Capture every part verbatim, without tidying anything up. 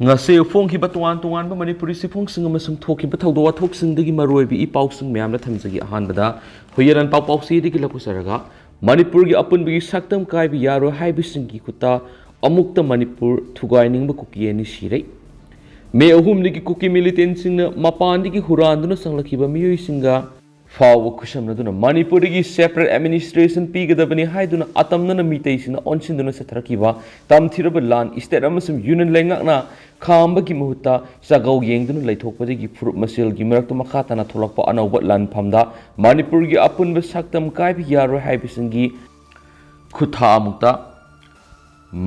ꯉꯁꯤ ꯐꯣꯡꯈꯤꯕ ꯇꯣꯉꯥꯟ ꯇꯣꯉꯥꯟꯕ ꯃꯅꯤꯄꯨꯔꯤ ꯆꯦꯐꯣꯡꯁꯤꯡ ꯑꯃꯁꯨꯡ ꯊꯣꯛꯈꯤꯕ ꯊꯧꯗꯣꯛ ꯋꯥꯊꯣꯛꯁꯤꯡꯗꯒꯤ ꯃꯔꯨꯑꯣꯏꯕ ꯏ ꯄꯥꯎꯁꯤꯡ ꯃꯌꯥꯝꯗ ꯊꯝꯖꯒꯦ꯫ ꯑꯍꯥꯟꯕꯗ ꯍꯨꯏꯌꯦꯟ ꯂꯥꯟꯄꯥꯎ ꯄꯥꯎꯆꯦꯗꯒꯤ ꯂꯧꯊꯣꯛꯆꯔꯒ, ꯃꯅꯤꯄꯨꯔꯒꯤ ꯑꯄꯨꯟꯕꯒꯤ ꯁꯛꯇꯝ ꯀꯥꯏꯕ ꯌꯥꯔꯣꯏ ꯍꯥꯏꯕꯁꯤꯡꯒꯤ ꯈꯨꯠꯇ ꯑꯃꯨꯛꯇ ꯃꯅꯤꯄꯨꯔ ꯊꯨꯒꯥꯏꯅꯤꯡꯕ ꯀꯨꯀꯤ ꯑꯅꯤ ꯁꯤꯔꯦ꯫ ꯃꯦ ꯑꯍꯨꯝꯗꯒꯤ ꯀꯨꯀꯤ ꯃꯤꯂꯤꯇꯦꯟꯁꯤꯡꯅ ꯃꯄꯥꯟꯗꯒꯤ ꯍꯨꯔꯥꯟꯗꯨꯅ ꯆꯪꯂꯛꯈꯤꯕ ꯃꯤꯑꯣꯏꯁꯤꯡꯒ ꯐꯥꯎꯕ ꯈꯨꯠꯁꯝꯅꯗꯨꯅ ꯃꯅꯤꯄꯨꯔꯗꯒꯤ separate administration ꯄꯤꯒꯗꯕꯅꯤ ꯍꯥꯏꯗꯨꯅ ꯑꯇꯝꯅꯅ ꯃꯤꯇꯩꯁꯤꯡꯅ ꯑꯣꯟꯁꯤꯟꯗꯨꯅ ꯆꯠꯊꯔꯛꯈꯤꯕ ꯇꯝꯊꯤꯔꯕ ꯂꯥꯟ state ꯑꯃꯁꯨꯡ union ꯂꯩꯉꯥꯛꯅ ꯈꯥꯝꯕꯒꯤ ꯃꯍꯨꯠꯇ ꯆꯥꯒꯧ ꯌꯦꯡꯗꯨꯅ ꯂꯩꯊꯣꯛꯄꯗꯒꯤ ꯐꯨꯔꯨꯞ ꯃꯁꯦꯜꯒꯤ ꯃꯔꯛꯇ ꯃꯈꯥ ꯇꯥꯅ ꯊꯣꯛꯂꯛꯄ ꯑꯅꯧꯕ ꯂꯥꯟꯐꯝꯗ ꯃꯅꯤꯄꯨꯔꯒꯤ ꯑꯄꯨꯟꯕ ꯁꯛꯇꯝ ꯀꯥꯏꯕ ꯌꯥꯔꯣꯏ ꯍꯥꯏꯕꯁꯤꯡꯒꯤ ꯈꯨꯠꯊꯥ ꯑꯃꯨꯛꯇ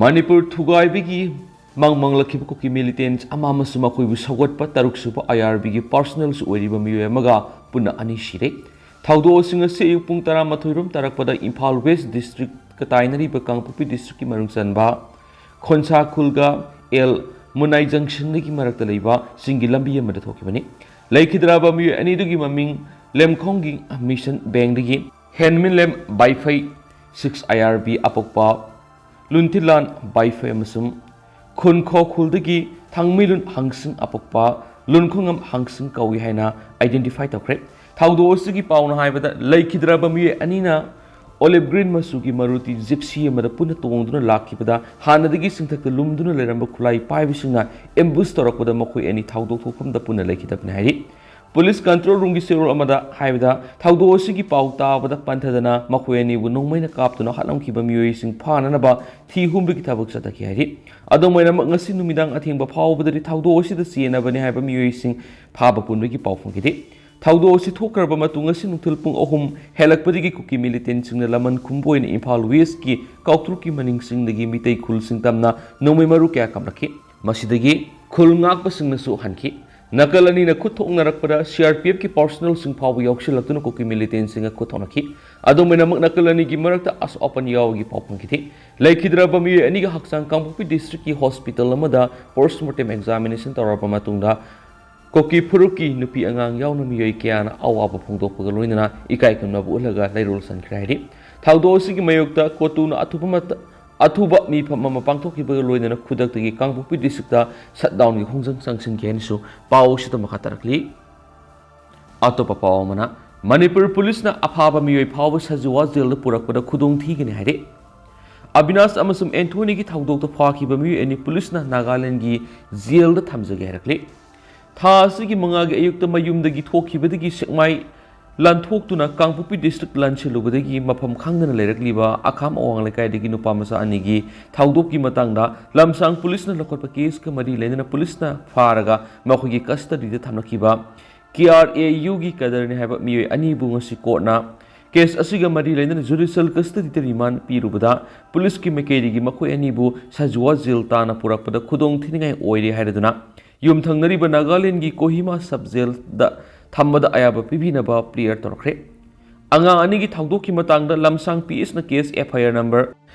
ꯃꯅꯤꯄꯨꯔ ꯊꯨꯒꯥꯏꯕꯒꯤ ꯃꯪ ꯃꯪꯂꯛꯈꯤꯕ ꯀꯨꯀꯤ militants ꯑꯃ ꯑꯃꯁꯨꯡ ꯃꯈꯣꯏꯕꯨ ꯁꯧꯒꯠꯄ ꯇꯔꯨꯛ ꯁꯨꯕ IRBꯒꯤ personnelꯁꯨ ꯑꯣꯏꯔꯤꯕ ꯃꯤꯑꯣꯏ ꯑꯃꯒ ꯄꯨꯟꯅ ꯑꯅꯤ ꯁꯤꯔꯦ꯫ ꯊꯧꯗꯣꯛ ꯑꯁꯤ ꯉꯁꯤ ꯑꯌꯨꯛ ꯄꯨꯡ ꯇꯔꯥꯃꯥꯊꯣꯏ ꯔꯣꯝ ꯇꯥꯔꯛꯄꯗ ꯏꯝꯐꯥꯜ West Districtꯀ ꯇꯥꯏꯅꯔꯤꯕ ꯀꯥꯡꯄꯣꯛꯄꯤ Districtꯀꯤ ꯃꯅꯨꯡ ꯆꯟꯕ ꯈꯣꯟꯁꯥꯈꯨꯜꯒ ꯑꯦꯜ ꯃꯨꯅꯥꯏ junctionꯗꯒꯤ ꯃꯔꯛꯇ ꯂꯩꯕ ꯆꯤꯡꯒꯤ ꯂꯝꯕꯤ ꯑꯃꯗ ꯊꯣꯛꯈꯤꯕꯅꯤ꯫ ꯂꯩꯈꯤꯗ꯭ꯔꯕ ꯃꯤꯑꯣꯏ ꯑꯅꯤꯗꯨꯒꯤ ꯃꯃꯤꯡ ꯂꯦꯝꯈꯣꯡꯒꯤ ꯃꯤꯁꯟ ꯕꯦꯡꯗꯒꯤ ꯍꯦꯟꯃꯤꯟꯂꯦꯝ ꯕꯥꯏꯐꯩ, six IRB ꯑꯄꯣꯛꯄ ꯂꯨꯟꯊꯤꯂꯥꯟ ꯕꯥꯏꯐꯩ ꯑꯃꯁꯨꯡ ꯈꯨꯟꯈꯣ ꯈꯨꯜꯗꯒꯤ ꯊꯥꯡꯃꯩꯂꯨꯟ ꯍꯪꯁꯤꯡ ꯑꯄꯣꯛꯄ ꯂꯨꯟꯈꯣꯉꯝ ꯍꯪꯁꯤꯡ ꯀꯧꯏ ꯍꯥꯏꯅ identify ꯇꯧꯈ꯭ꯔꯦ꯫ ꯊꯧꯗꯣꯛ ꯑꯁꯤꯒꯤ ꯄꯥꯎꯅ ꯍꯥꯏꯕꯗ, ꯂꯩꯈꯤꯗ꯭ꯔꯕ ꯃꯤꯑꯣꯏ ꯑꯅꯤꯅ olive green ꯃꯆꯨꯒꯤ Maruti Gypsy ꯑꯃꯗ ꯄꯨꯟꯅ ꯇꯣꯡꯗꯨꯅ ꯂꯥꯛꯈꯤꯕꯗ, ꯍꯥꯟꯅꯗꯒꯤ ꯆꯤꯡꯊꯛꯇ ꯂꯨꯝꯗꯨꯅ ꯂꯩꯔꯝꯕ ꯈꯨꯠꯂꯥꯏ ꯄꯥꯏꯕꯁꯤꯡꯅ ambush ꯇꯧꯔꯛꯄꯗ ꯃꯈꯣꯏ ꯑꯅꯤ ꯊꯧꯗꯣꯛ ꯊꯣꯛꯐꯝꯗ ꯄꯨꯟꯅ ꯂꯩꯈꯤꯗꯕꯅꯤ ꯍꯥꯏꯔꯤ꯫ Police control roomꯒꯤ ꯆꯦꯔꯣꯜ ꯑꯃꯗ ꯍꯥꯏꯕꯗ, ꯊꯧꯗꯣꯛ ꯑꯁꯤꯒꯤ ꯄꯥꯎ ꯇꯥꯕꯗ ꯄꯟꯊꯗꯅ ꯃꯈꯣꯏ ꯑꯅꯤꯕꯨ ꯅꯣꯡꯃꯩꯅ ꯀꯥꯞꯇꯨꯅ ꯍꯥꯠꯂꯝꯈꯤꯕ ꯃꯤꯑꯣꯏꯁꯤꯡ ꯐꯥꯅꯅꯕ ꯊꯤ ꯍꯨꯝꯕꯒꯤ ꯊꯕꯛ ꯆꯠꯊꯈꯤ ꯍꯥꯏꯔꯤ꯫ ꯑꯗꯨꯝ ꯑꯣꯏꯅꯃꯛ, ꯉꯁꯤ ꯅꯨꯃꯤꯗꯥꯡ ꯑꯊꯦꯡꯕ ꯐꯥꯎꯕꯗꯗꯤ ꯊꯧꯗꯣꯛ ꯑꯁꯤꯗ ꯆꯦꯟꯅꯕꯅꯤ ꯍꯥꯏꯕ ꯃꯤꯑꯣꯏꯁꯤꯡ ꯐꯥꯕ ꯄꯨꯟꯕꯒꯤ ꯄꯥꯎ ꯐꯪꯈꯤꯗꯦ꯫ ꯊꯧꯗꯣꯛ ꯑꯁꯤ ꯊꯣꯛꯈ꯭ꯔꯕ ꯃꯇꯨꯡ, ꯉꯁꯤ ꯅꯨꯡꯊꯤꯜ ꯄꯨꯡ ꯑꯍꯨꯝ ꯍꯦꯜꯂꯛꯄꯗꯒꯤ ꯀꯨꯀꯤ militantꯁꯤꯡꯅ ꯂꯃꯟ ꯈꯨꯝꯕ ꯑꯣꯏꯅ ꯏꯝꯐꯥꯜ Westꯀꯤ ꯀꯥꯎꯇ꯭ꯔꯨꯛꯀꯤ ꯃꯅꯤꯡꯁꯤꯡꯗꯒꯤ ꯃꯤꯇꯩ ꯈꯨꯜꯁꯤꯡ ꯇꯝꯅ ꯅꯣꯡꯃꯩ ꯃꯔꯨ ꯀꯌꯥ ꯀꯥꯞꯂꯛꯈꯤ꯫ ꯃꯁꯤꯗꯒꯤ ꯈꯨꯜ ꯉꯥꯛꯄꯁꯤꯡꯅꯁꯨ ꯍꯟꯈꯤ꯫ ꯅꯥꯀꯜ ꯑꯅꯤꯅ ꯈꯨꯠ ꯊꯣꯛꯅꯔꯛꯄꯗ CRPFꯀꯤ personnelꯁꯤꯡ ꯐꯥꯎꯕ ꯌꯥꯎꯁꯤꯜꯂꯛꯇꯨꯅ ꯀꯨꯀꯤ militantꯁꯤꯡꯒ ꯈꯨꯠ ꯊꯣꯛꯅꯈꯤ꯫ ꯑꯗꯨꯝ ꯑꯣꯏꯅꯃꯛ, ꯅꯥꯀꯜ ꯑꯅꯤꯒꯤ ꯃꯔꯛꯇ ꯑꯁꯣꯛ ꯑꯄꯟ ꯌꯥꯎꯕꯒꯤ ꯄꯥꯎ ꯐꯪꯈꯤꯗꯦ꯫ ꯂꯩꯈꯤꯗ꯭ꯔꯕ ꯃꯤꯑꯣꯏ ꯑꯅꯤꯒꯤ ꯍꯛꯆꯥꯡ ꯀꯥꯡꯄꯣꯛꯄꯤ Districtꯀꯤ hospital ꯑꯃꯗ post mortem examination ꯇꯧꯔꯕ ꯃꯇꯨꯡꯗ, ꯀꯨꯀꯤ ꯐꯨꯔꯨꯞꯀꯤ ꯅꯨꯄꯤ ꯑꯉꯥꯡ ꯌꯥꯎꯅ ꯃꯤꯑꯣꯏ ꯀꯌꯥꯅ ꯑꯋꯥꯕ ꯐꯣꯡꯗꯣꯛꯄꯒ ꯂꯣꯏꯅꯅ ꯏꯀꯥꯏ ꯈꯨꯝꯅꯕ ꯎꯠꯂꯒ ꯂꯩꯔꯣꯜ ꯆꯟꯈ꯭ꯔꯦ ꯍꯥꯏꯔꯤ꯫ ꯊꯧꯗꯣꯛ ꯑꯁꯤꯒꯤ ꯃꯥꯌꯣꯛꯇ ꯀꯣꯇꯨꯅ ꯑꯊꯨꯕ ꯃꯇ-, ꯑꯊꯨꯕ ꯃꯤꯐꯝ ꯑꯃ ꯄꯥꯡꯊꯣꯛꯈꯤꯕꯒ ꯂꯣꯏꯅꯅ ꯈꯨꯗꯛꯇꯒꯤ ꯀꯥꯡꯄꯣꯛꯄꯤ district ꯇ shutdown ꯒꯤ ꯈꯣꯡꯖꯪ ꯆꯪꯁꯤꯟꯈꯤ ꯍꯥꯏꯅꯁꯨ ꯄꯥꯎ ꯑꯁꯤꯗ ꯃꯈꯥ ꯇꯥꯔꯛꯂꯤ꯫ ꯑꯇꯣꯞꯄ ꯄꯥꯎ ꯑꯃꯅ, ꯃꯅꯤꯄꯨꯔ ꯄꯨꯂꯤꯁꯅ ꯑꯐꯥꯕ ꯃꯤꯑꯣꯏ ꯐꯥꯎꯕ ꯁꯖꯤꯋꯥ ꯖꯦꯜꯗ ꯄꯨꯔꯛꯄꯗ ꯈꯨꯗꯣꯡ ꯊꯤꯒꯅꯤ ꯍꯥꯏꯔꯦ꯫ ꯑꯕꯤꯅꯥꯁ ꯑꯃꯁꯨꯡ ꯑꯦꯟꯊꯣꯅꯤꯒꯤ ꯊꯧꯗꯣꯛꯇ ꯐꯥꯈꯤꯕ ꯃꯤꯑꯣꯏ ꯑꯅꯤ ꯄꯨꯂꯤꯁꯅ ꯅꯥꯒꯥꯂꯦꯟꯒꯤ ꯖꯦꯜꯗ ꯊꯝꯖꯒꯦ ꯍꯥꯏꯔꯛꯂꯤ꯫ ꯊꯥ ꯑꯁꯤꯒꯤ ꯃꯉꯥꯒꯤ ꯑꯌꯨꯛꯇ ꯃꯌꯨꯝꯗꯒꯤ ꯊꯣꯛꯈꯤꯕꯗꯒꯤ ꯁꯦꯛꯃꯥꯏ ꯂꯥꯟꯊꯣꯛꯇꯨꯅ ꯀꯥꯡꯄꯣꯛꯄꯤ district ꯂꯥꯟꯁꯤꯜꯂꯨꯕꯗꯒꯤ ꯃꯐꯝ ꯈꯪꯗꯅ ꯂꯩꯔꯛꯂꯤꯕ ꯑꯈꯥꯝ ꯑꯋꯥꯡ ꯂꯩꯀꯥꯏꯗꯒꯤ ꯅꯨꯄꯥ ꯃꯆꯥ ꯑꯅꯤꯒꯤ ꯊꯧꯗꯣꯛꯀꯤ ꯃꯇꯥꯡꯗ ꯂꯝꯁꯥꯡ ꯄꯨꯂꯤꯁꯅ ꯂꯧꯈꯠꯄ case ꯀ ꯃꯔꯤ ꯂꯩꯅꯅ ꯄꯨꯂꯤꯁꯅ ꯐꯥꯔꯒ ꯃꯈꯣꯏꯒꯤ custody the ꯊꯝꯂꯛꯈꯤꯕ K R A U ꯒꯤ cadre ꯅꯤ ꯍꯥꯏꯕ ꯃꯤꯑꯣꯏ ꯑꯅꯤꯕꯨ ꯉꯁꯤ court ꯅ case ꯑꯁꯤꯒ ꯃꯔꯤ ꯂꯩꯅꯅ judicial custody ꯗ remand ꯄꯤꯔꯨꯕꯗ ꯄꯨꯂꯤꯁꯀꯤ ꯃꯥꯏꯀꯩꯗꯒꯤ ꯃꯈꯣꯏ ꯑꯅꯤꯕꯨ ꯁꯖꯨꯋꯥ ꯖꯦꯜ ꯇꯥꯟꯅ ꯄꯨꯔꯛꯄꯗ ꯈꯨꯗꯣꯡ ꯊꯤꯅꯤꯡꯉꯥꯏ ꯑꯣꯏꯔꯦ ꯍꯥꯏꯔꯗꯨꯅ ꯌꯨꯝꯊꯪꯅꯔꯤꯕ ꯅꯥꯒꯥꯂꯦꯟꯒꯤ ꯀꯣꯍꯤꯃꯥ sub jail ꯗ ꯊꯝꯕꯗ ꯑꯌꯥꯕ ꯄꯤꯕꯤꯅꯕ prayer ꯇꯧꯔꯛꯈ꯭ꯔꯦ꯫ ꯑꯉꯥꯡ ꯑꯅꯤꯒꯤ ꯊꯧꯗꯣꯛꯀꯤ ꯃꯇꯥꯡꯗ ꯂꯝꯁꯥꯡ P S ꯅ case F I R number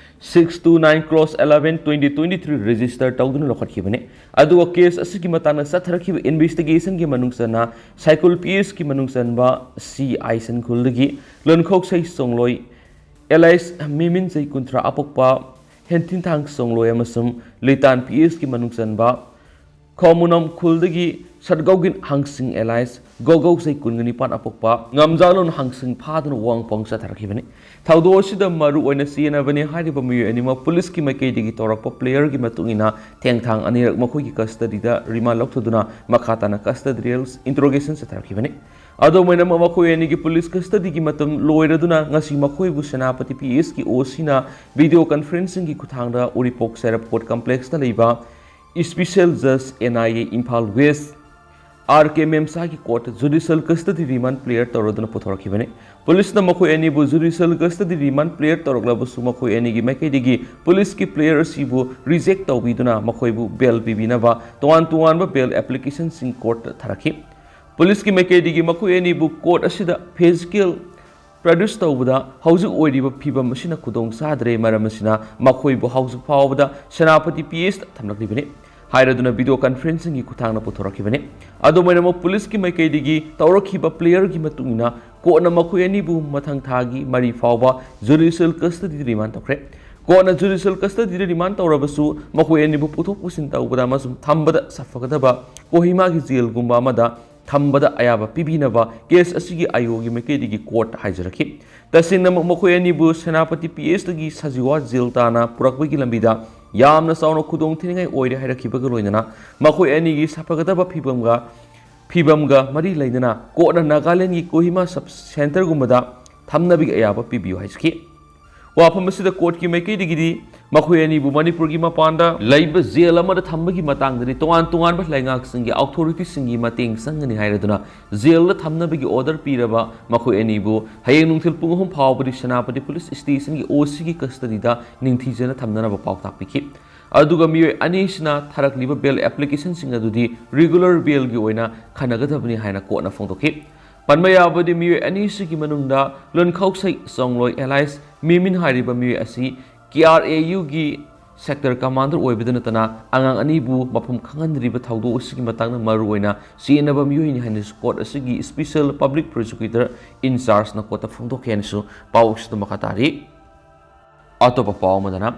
six two nine cross eleven twenty twenty three register ꯇꯧꯗꯨꯅ ꯂꯧꯈꯠꯈꯤꯕꯅꯤ꯫ ꯑꯗꯨꯒ case ꯑꯁꯤꯒꯤ ꯃꯇꯥꯡꯗ ꯆꯠꯊꯔꯛꯈꯤꯕ investigation ꯒꯤ ꯃꯅꯨꯡ ꯆꯟꯅ ꯁꯥꯏꯀꯨꯜ P S ꯀꯤ ꯃꯅꯨꯡ ꯆꯟꯕ C I ꯁꯟꯈꯨꯜꯗꯒꯤ ꯂꯨꯟꯈꯣꯛꯁꯩ ꯆꯣꯡꯂꯣꯏ alias ꯃꯤꯃꯤꯟ ꯆꯍꯤ ꯀꯨꯟꯊ꯭ꯔꯥ ꯑꯄꯣꯛꯄ ꯍꯦꯟꯊꯤꯟꯊꯥꯡ ꯆꯣꯡꯂꯣꯏ ꯑꯃꯁꯨꯡ ꯂꯤꯇꯥꯟ P S ꯀꯤ ꯃꯅꯨꯡ ꯆꯟꯕ ꯈꯧꯃꯨꯅꯝ ꯈꯨꯜꯗꯒꯤ ꯁꯠꯒꯧꯒꯤꯟ ꯍꯪꯁꯤꯡ alias ꯒꯧꯒꯧ ꯆꯍꯤ ꯀꯨꯟꯒ ꯅꯤꯄꯥꯟ ꯑꯄꯣꯛꯄ ꯉꯝꯖꯥꯂꯣꯟ ꯍꯪꯁꯤꯡ ꯐꯥꯗꯨꯅ ꯋꯥꯡꯄꯥꯎ ꯆꯠꯊꯔꯛꯈꯤꯕꯅꯤ꯫ ꯊꯧꯗꯣꯛ ꯑꯁꯤꯗ ꯃꯔꯨ ꯑꯣꯏꯅ ꯆꯦꯟꯅꯕꯅꯤ ꯍꯥꯏꯔꯤꯕ ꯃꯤꯑꯣꯏ ꯑꯅꯤꯃꯛ ꯄꯨꯂꯤꯁꯀꯤ ꯃꯥꯏꯀꯩꯗꯒꯤ ꯇꯧꯔꯛꯄ prayer ꯒꯤ ꯃꯇꯨꯡ ꯏꯟꯅ ꯊꯦꯡꯊꯥꯡ ꯑꯅꯤꯔꯛ ꯃꯈꯣꯏꯒꯤ custody ꯗ remand ꯂꯧꯊꯗꯨꯅ ꯃꯈꯥ ꯇꯥꯅ custodial interrogation ꯆꯠꯊꯔꯛꯈꯤꯕꯅꯤ꯫ ꯑꯗꯨꯝ ꯑꯣꯏꯅꯃꯛ ꯃꯈꯣꯏ ꯑꯅꯤꯒꯤ ꯄꯨꯂꯤꯁ custody ꯒꯤ ꯃꯇꯝ ꯂꯣꯏꯔꯗꯨꯅ ꯉꯁꯤ ꯃꯈꯣꯏꯕꯨ ꯁꯦꯅꯥꯄꯇꯤ P S ꯀꯤ O C ꯅ video conferencing ꯒꯤ ꯈꯨꯠꯊꯥꯡꯗ ꯎꯔꯤꯄꯣꯛ ꯁꯦꯔꯞ court complex ꯇ ꯂꯩꯕ Special Judge N I A Imphal West R K ꯃꯦꯝꯁꯥꯒꯤ court ꯇ judicial custody remand prayer ꯇꯧꯔꯗꯨꯅ ꯄꯨꯊꯣꯔꯛꯈꯤꯕꯅꯤ꯫ ꯄꯨꯂꯤꯁꯅ ꯃꯈꯣꯏ ꯑꯅꯤꯕꯨ judicial custody remand prayer ꯇꯧꯔꯛꯂꯕꯁꯨ ꯃꯈꯣꯏ ꯑꯅꯤꯒꯤ ꯃꯥꯏꯀꯩꯗꯒꯤ ꯄꯨꯂꯤꯁꯀꯤ prayer ꯑꯁꯤꯕꯨ reject ꯇꯧꯕꯤꯗꯨꯅ ꯃꯈꯣꯏꯕꯨ bail ꯄꯤꯕꯤꯅꯕ ꯇꯣꯉꯥꯟ ꯇꯣꯉꯥꯟꯕ bail application ꯁꯤꯡ court ꯇ ꯊꯥꯔꯛꯈꯤ꯫ ꯄꯨꯂꯤꯁꯀꯤ ꯃꯥꯏꯀꯩꯗꯒꯤ ꯃꯈꯣꯏ ꯑꯅꯤꯕꯨ court ꯑꯁꯤꯗ physical produce ꯇꯧꯕꯗ ꯍꯧꯖꯤꯛ ꯑꯣꯏꯔꯤꯕ ꯐꯤꯕꯝ ꯑꯁꯤꯅ ꯈꯨꯗꯣꯡ ꯆꯥꯗ꯭ꯔꯦ, ꯃꯔꯝ ꯑꯁꯤꯅ ꯃꯈꯣꯏꯕꯨ ꯍꯧꯖꯤꯛ ꯐꯥꯎꯕꯗ ꯁꯦꯅꯥꯄꯇꯤ P S ꯇ ꯊꯝꯂꯛꯂꯤꯕꯅꯤ ꯍꯥꯏꯔꯗꯨꯅ video conferencing ꯒꯤ ꯈꯨꯠꯊꯥꯡꯗ ꯄꯨꯊꯣꯔꯛꯈꯤꯕꯅꯤ꯫ ꯑꯗꯨꯝ ꯑꯣꯏꯅꯃꯛ ꯄꯨꯂꯤꯁꯀꯤ ꯃꯥꯏꯀꯩꯗꯒꯤ ꯇꯧꯔꯛꯈꯤꯕ prayer ꯒꯤ ꯃꯇꯨꯡ ꯏꯟꯅ court ꯅ ꯃꯈꯣꯏ ꯑꯅꯤꯕꯨ ꯃꯊꯪ ꯊꯥꯒꯤ ꯃꯔꯤ ꯐꯥꯎꯕ judicial custody remand ꯇꯧꯈ꯭ꯔꯦ꯫ ꯀꯣꯔꯠꯅ ꯖꯨꯗꯤꯁꯤꯌꯦꯜ ꯀꯁꯇꯗꯤꯗ ꯔꯤꯃꯥꯟ ꯇꯧꯔꯕꯁꯨ ꯃꯈꯣꯏ ꯑꯅꯤꯕꯨ ꯄꯨꯊꯣꯛ ꯄꯨꯁꯤꯟ ꯇꯧꯕꯗ ꯑꯃꯁꯨꯡ ꯊꯝꯕꯗ ꯁꯥꯐꯒꯗꯕ ꯀꯣꯍꯤꯃꯥꯒꯤ ꯖꯦꯜꯒꯨꯝꯕ ꯑꯃꯗ ꯊꯝꯕꯗ ꯑꯌꯥꯕ ꯄꯤꯕꯤꯅꯕ ꯀꯦꯁ ꯑꯁꯤꯒꯤ ꯑꯥꯏ ꯑꯣꯒꯤ ꯃꯥꯏꯀꯩꯗꯒꯤ ꯀꯣꯔꯠꯇ ꯍꯥꯏꯖꯔꯛꯈꯤ꯫ ꯇꯁꯦꯡꯅꯃꯛ ꯃꯈꯣꯏ ꯑꯅꯤꯕꯨ ꯁꯦꯅꯥꯄꯇꯤ ꯄꯤ ꯑꯦꯁꯇꯒꯤ ꯁꯖꯤꯋꯥ ꯖꯦꯜ ꯇꯥꯅ ꯄꯨꯔꯛꯄꯒꯤ ꯂꯝꯕꯤꯗ ꯌꯥꯝꯅ ꯆꯥꯎꯅ ꯈꯨꯗꯣꯡ ꯊꯤꯅꯤꯡꯉꯥꯏ ꯑꯣꯏꯔꯦ ꯍꯥꯏꯔꯛꯈꯤꯕꯒ ꯂꯣꯏꯅꯅ ꯃꯈꯣꯏ ꯑꯅꯤꯒꯤ ꯁꯥꯐꯒꯗꯕ ꯐꯤꯕꯝꯒ ꯐꯤꯕꯝꯒ ꯃꯔꯤ ꯂꯩꯅꯅ ꯀꯣꯔꯠꯅ ꯅꯥꯒꯥꯂꯦꯟꯒꯤ ꯀꯣꯍꯤꯃꯥ ꯁꯕ ꯁꯦꯟꯇꯔꯒꯨꯝꯕꯗ ꯊꯝꯅꯕꯒꯤ ꯑꯌꯥꯕ ꯄꯤꯕꯤꯌꯨ ꯍꯥꯏꯖꯈꯤ꯫ ꯋꯥꯐꯝ ꯑꯁꯤꯗ ꯀꯣꯔꯠꯀꯤ ꯃꯥꯏꯀꯩꯗꯒꯤꯗꯤ ꯃꯈꯣꯏ ꯑꯅꯤꯕꯨ ꯃꯅꯤꯄꯨꯔꯒꯤ ꯃꯄꯥꯟꯗ ꯂꯩꯕ ꯖꯦꯜ ꯑꯃꯗ ꯊꯝꯕꯒꯤ ꯃꯇꯥꯡꯗꯗꯤ ꯇꯣꯉꯥꯟ ꯇꯣꯉꯥꯟꯕ ꯂꯩꯉꯥꯛꯁꯤꯡꯒꯤ ꯑꯣꯊꯣꯔꯤꯇꯤꯁꯤꯡꯒꯤ ꯃꯇꯦꯡ ꯆꯪꯒꯅꯤ ꯍꯥꯏꯔꯗꯨꯅ ꯖꯦꯜꯗ ꯊꯝꯅꯕꯒꯤ ꯑꯣꯔꯗꯔ ꯄꯤꯔꯕ ꯃꯈꯣꯏ ꯑꯅꯤꯕꯨ ꯍꯌꯦꯡ ꯅꯨꯡꯊꯤꯜ ꯄꯨꯡ ꯑꯍꯨꯝ ꯐꯥꯎꯕꯗꯤ ꯁꯦꯅꯥꯄꯇꯤ ꯄꯨꯂꯤꯁ ꯁ꯭ꯇꯦꯁꯟꯒꯤ ꯑꯣ ꯁꯤꯒꯤ ꯀꯁꯇꯗꯤꯗ ꯅꯤꯡꯊꯤꯖꯅ ꯊꯝꯅꯅꯕ ꯄꯥꯎꯇꯥꯛ ꯄꯤꯈꯤ꯫ ꯑꯗꯨꯒ ꯃꯤꯑꯣꯏ ꯑꯅꯤꯁꯤꯅ ꯊꯥꯔꯛꯂꯤꯕ ꯕꯦꯜ ꯑꯦꯄ꯭ꯂꯤꯀꯦꯁꯟꯁꯤꯡ ꯑꯗꯨꯗꯤ ꯔꯤꯒꯨꯂꯔ ꯕꯦꯜꯒꯤ ꯑꯣꯏꯅ ꯈꯟꯅꯒꯗꯕꯅꯤ ꯍꯥꯏꯅ ꯀꯣꯔꯠꯅ ꯐꯣꯡꯗꯣꯛꯈꯤ꯫ ꯄꯟꯕ ꯌꯥꯕꯗꯤ ꯃꯤꯑꯣꯏ ꯑꯅꯤꯁꯤꯒꯤ ꯃꯅꯨꯡꯗ ꯂꯨꯟꯈꯧꯁꯩ ꯆꯣꯡꯂꯣꯏ ꯑꯦꯂꯥꯏꯁ ꯃꯤꯃꯤꯟ ꯍꯥꯏꯔꯤꯕ ꯃꯤꯑꯣꯏ ꯑꯁꯤ ꯀꯦ ꯑꯥꯔ ꯑꯦ ꯌꯨꯒꯤ ꯁꯦꯛꯇꯔ ꯀꯃꯥꯟꯗꯔ ꯑꯣꯏꯕꯗ ꯅꯠꯇꯅ ꯑꯉꯥꯡ ꯑꯅꯤꯕꯨ ꯃꯐꯝ ꯈꯪꯍꯟꯗ꯭ꯔꯤꯕ ꯊꯧꯗꯣꯛ ꯑꯁꯤꯒꯤ ꯃꯇꯥꯡꯗ ꯃꯔꯨꯑꯣꯏꯅ ꯆꯦꯟꯅꯕ ꯃꯤꯑꯣꯏꯅꯤ ꯍꯥꯏꯅꯁꯨ ꯀꯣꯔꯠ ꯑꯁꯤꯒꯤ ꯁ꯭ꯄꯤꯁꯦꯜ ꯄꯕ꯭ꯂꯤꯛ ꯄ꯭ꯔꯣꯁꯤꯀ꯭ꯌꯨꯇꯔ ꯏꯟꯆꯥꯔꯖꯅ ꯀꯣꯔꯠꯇ ꯐꯣꯡꯗꯣꯛꯈꯤ ꯍꯥꯏꯅꯁꯨ ꯄꯥꯎ ꯑꯁꯤꯗ ꯃꯈꯥ ꯇꯥꯔꯤ꯫ ꯑꯇꯣꯞꯄ ꯄꯥꯎ ꯑꯃꯗꯅ,